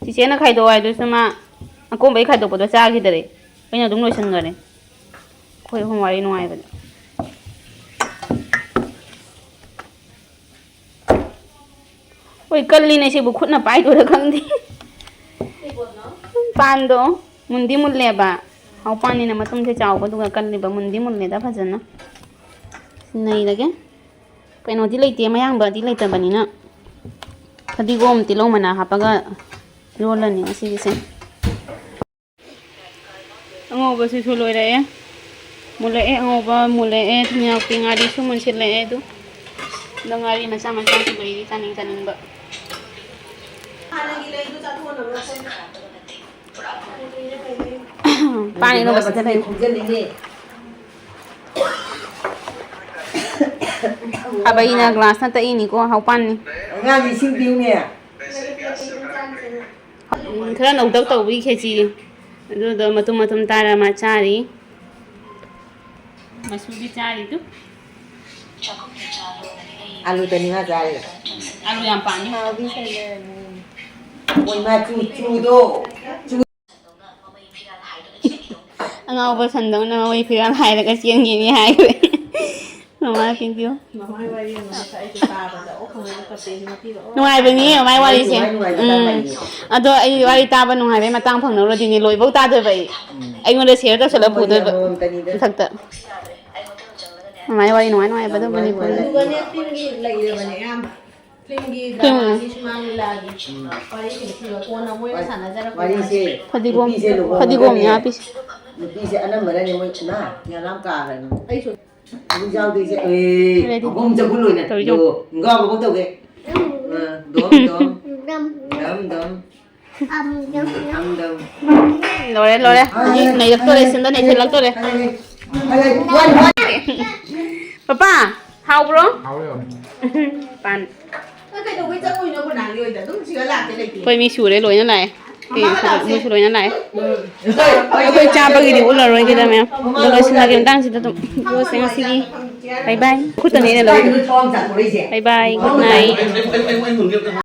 ꯆꯤꯆꯦꯅ ꯈꯥꯏꯗꯣꯛꯑꯣ ꯍꯥꯏꯗꯨꯁꯨ ꯃꯥ ꯑꯀꯣꯟꯕꯩ ꯈꯥꯏꯗꯣꯛꯄꯗꯣ ꯆꯥꯈꯤꯗꯔꯦ꯫ ꯑꯩꯅ ꯑꯗꯨꯝ ꯂꯣꯏꯁꯤꯟꯈꯔꯦ꯫ ꯑꯩꯈꯣꯏ ꯑꯍꯨꯝ ꯋꯥꯔꯤ ꯅꯨꯡꯉꯥꯏꯕꯗ꯫ ꯍꯣꯏ, ꯀꯜꯂꯤꯅꯦ ꯁꯤꯕꯨ, ꯈꯨꯠꯅ ꯄꯥꯏꯗꯣꯏꯔꯥ ꯈꯪꯗꯦ꯫ ꯄꯥꯟꯗꯣ ꯃꯨꯟꯗꯤ ꯃꯨꯜꯂꯦꯕ꯫ ꯍꯥꯎꯄꯥꯟꯅꯤꯅ ꯃꯇꯨꯝꯁꯦ ꯆꯥꯎꯕꯗꯨꯒ ꯀꯜꯂꯤꯕ꯫ ꯃꯨꯟꯗꯤ ꯃꯨꯜꯂꯦꯗ ꯐꯖꯅ꯫ ꯅꯩꯔꯒꯦ꯫ ꯀꯩꯅꯣꯗꯤ ꯂꯩꯇꯦ, ꯃꯌꯥꯡꯕꯗꯤ ꯂꯩꯇꯕꯅꯤꯅ꯫ ꯐꯗꯤꯒꯣꯝ, ꯇꯤꯜꯍꯧ ꯃꯅꯥ ꯍꯥꯞꯄꯒ ꯏꯔꯣꯜꯂꯅꯤ ꯉꯁꯤꯒꯤꯁꯦ꯫ ꯑꯉꯧꯕꯁꯤꯁꯨ ꯂꯣꯏꯔꯛꯑꯦ꯫ ꯃꯨꯜꯂꯛꯑꯦ, ꯑꯉꯧꯕ ꯃꯨꯜꯂꯛꯑꯦ, ꯊꯨꯝꯌꯥꯛꯄꯤ ꯉꯥꯔꯤꯁꯨ ꯃꯨꯟꯁꯤꯜꯂꯛꯑꯦ꯫ ꯑꯗꯨ ꯑꯗꯣ ꯉꯥꯔꯤ ꯃꯆꯥ ꯃꯆꯥꯁꯨ ꯂꯩꯔꯤ ꯆꯥꯅꯤꯡ ꯆꯥꯅꯤꯡꯕ꯫ ꯄꯥꯟ ꯏꯔꯣꯟꯕꯁꯤꯗ ꯂꯩ꯫ ꯈꯣꯝꯖꯜꯂꯤꯅꯦ꯫ ꯈꯥꯕꯩꯅ ꯒ꯭ꯂꯥꯁꯅ ꯇꯛꯏꯅꯤꯀꯣ, ꯍꯥꯎꯄꯥꯟꯅꯤ꯫ ꯑꯉꯥꯡꯒꯤ ꯏꯁꯤꯡ ꯄꯤꯌꯨꯅꯦ꯫ ꯎꯝ, ꯈꯔ ꯅꯧꯇꯛ ꯇꯧꯕꯒꯤ ꯈꯦꯆꯤ꯫ ꯑꯗꯨꯗꯣ ꯃꯇꯨꯝ ꯃꯇꯨꯝ ꯇꯥꯔ ꯃꯥ ꯆꯥꯔꯤ꯫ ꯃꯁꯨꯗꯤ ꯆꯥꯔꯤꯗꯨ꯫ ꯑꯥꯂꯨꯗꯅꯤ ꯃꯥ ꯆꯥꯔꯤꯗꯣ꯫ ꯑꯥꯂꯨ ꯌꯥꯝ ꯄꯥꯝꯃꯤ꯫ ꯍꯥꯎꯕꯤ ꯁꯦꯟꯅꯔꯅꯤ꯫ ꯃꯣꯏ ꯃꯥ ꯆꯨ-, ꯆꯨꯗꯣ꯫ ꯑꯉꯥꯎꯕ ꯁꯟꯗꯧꯅ ꯃꯃꯩ ꯐꯤꯔꯥꯜ ꯍꯥꯏꯔꯒ ꯆꯦꯟꯈꯤꯅꯤ ꯍꯥꯏꯈ꯭ꯔꯦ꯫ ꯃꯃꯥ ꯄꯤꯕꯤꯌꯨ꯫ ꯃꯃꯥꯏ ꯋꯥꯔꯤ ꯑꯃ ꯉꯁꯥꯏ ꯑꯩꯁꯨ ꯇꯥꯕꯗ ꯑꯣ ꯈꯪꯉꯒ ꯀꯞꯄꯦ꯫ ꯅꯨꯡꯉꯥꯏꯕꯅꯤ ꯃꯃꯥꯏ ꯋꯥꯔꯤꯁꯦ꯫ ꯅꯨꯡꯉꯥꯏ ꯅꯨꯡꯉꯥꯏꯕ ꯇꯥꯡ ꯎꯝ꯫ ꯂꯥꯛꯏꯅꯦ꯫ ꯑꯗꯣ ꯑꯩ ꯋꯥꯔꯤ ꯇꯥꯕ ꯅꯨꯡꯉꯥꯏꯕꯩ ꯃꯇꯥꯡ ꯐꯪꯅꯕꯗꯤꯅꯦ ꯂꯣꯏꯕꯧ ꯇꯥꯗꯣꯏꯕ ꯑꯩ꯫ ꯎꯝ꯫ ꯑꯩꯉꯣꯟꯗ ꯁꯤꯌꯔ ꯇꯧꯁꯜꯂ ꯅꯣꯡꯃꯒꯤ ꯄꯨꯗꯣꯏꯕ꯫ ꯑꯃꯃꯝꯇꯅꯤꯗ꯫ ꯃꯊꯛꯇ꯫ ꯃꯃꯥꯏ ꯋꯥꯔꯤ ꯅꯨꯡꯉꯥꯏ ꯅꯨꯡꯉꯥꯏꯕ ꯑꯗꯨꯝꯕꯅꯤ ꯅꯨꯡꯉꯥꯏ ꯄꯨꯔꯒ꯫ ꯅꯨꯡꯉꯥꯏ꯫ ꯑꯗꯨꯒꯅꯦ ꯐꯤꯂꯝꯒꯤ ꯂꯩꯔꯕꯅꯦ ꯑꯌꯥꯝꯕ꯫ ꯐꯤꯂꯝꯒꯤ, ꯐꯤꯂꯝ꯫ ꯗ꯭ꯔꯃꯥꯒꯤ, ꯁꯨꯃꯥꯡ ꯂꯤꯂꯥꯒꯤ ꯎꯝ꯫ ꯋꯥꯔꯤꯁꯤꯡꯁꯤꯒ ꯀꯣꯟꯅ ꯃꯣꯏꯅ ꯁꯥꯟꯅꯖꯔꯛꯄ ꯋꯥꯔꯤꯁꯦ꯫ ꯐꯗꯤꯒꯣꯝ, ꯅꯨꯄꯤꯁꯦ ꯐꯗꯤꯒꯣꯝꯅꯦ ꯂꯨꯍꯣꯡꯉꯒꯅꯦ꯫ ꯍꯥꯞꯄꯤꯁꯦ꯫ ꯅꯨꯄꯤꯁꯦ ꯑꯅꯝꯕꯅꯅꯦ ꯃꯣꯏ ꯏꯃꯥ ꯌꯥꯝ ꯀꯥꯈ꯭ꯔꯅꯤ꯫ ꯑꯩꯁꯨ꯫ ꯑꯗꯨꯝ ꯌꯥꯎꯗꯦ ꯏꯆꯦ꯫ ꯑꯦ, ready꯫ ꯑꯍꯨꯝ ꯆꯐꯨ ꯂꯣꯏꯅ꯫ ꯇꯧꯔꯤ ꯌꯣ, ꯇꯧꯔꯤ꯫ ꯉꯥꯎꯕꯐꯥꯎ ꯇꯧꯒꯦ꯫ ꯑꯥ꯫ ꯗꯝ, ꯗꯝ꯫ ꯗꯝ, ꯗꯝ꯫ ꯗꯝ, ꯗꯝ꯫ ꯂꯣꯏꯔꯦ, ꯂꯣꯏꯔꯦ꯫ ꯍꯧꯖꯤꯛ ꯅꯩꯔꯛꯇꯣꯔꯦ, ꯁꯤꯟꯗ ꯅꯩꯁꯜꯂꯛꯇꯣꯔꯦ꯫ ꯄꯄꯥ, ꯍꯥꯎꯕ꯭ꯔꯣ? ꯍꯥꯎꯋꯦ, ꯍꯥꯎꯋꯦ꯫ ꯄꯥꯟ꯫ ꯅꯪ ꯀꯩꯗꯧꯕꯩ ꯆꯪꯉꯨꯏꯅꯣ ꯈꯨꯟꯅꯥꯡꯒꯤ ꯑꯣꯏꯗ? ꯑꯗꯨꯝ ꯁꯤꯗ ꯂꯥꯛꯀꯦ ꯂꯩꯇꯦ꯫ ꯑꯩꯈꯣꯏ ꯃꯤꯁꯨ ꯎꯔꯦ, ꯂꯣꯏꯅ ꯂꯥꯛꯑꯦ꯫ ꯃꯃꯥꯒ ꯂꯥꯛꯁꯦ꯫ ꯃꯣꯏꯁꯨ ꯂꯣꯏꯅ ꯂꯥꯛꯑꯦ꯫ ꯑꯩꯈꯣꯏ ꯆꯥꯕꯒꯤꯗꯤ ꯎꯠꯂꯔꯣꯏꯒꯦꯗ, ꯃꯌꯥꯝ꯫ ꯑꯗꯣ ꯂꯣꯏꯁꯤꯜꯂꯒꯦ ꯃꯇꯥꯡꯁꯤꯗ ꯑꯗꯨꯝ꯫ ꯚꯤꯗꯤꯑꯣꯁꯦ ꯉꯁꯤꯒꯤ bye bye꯫ ꯈꯨꯠꯇꯅꯦ ꯑꯩꯅ ꯂꯧꯔꯤꯗꯣ꯫ Bye bye, good night꯫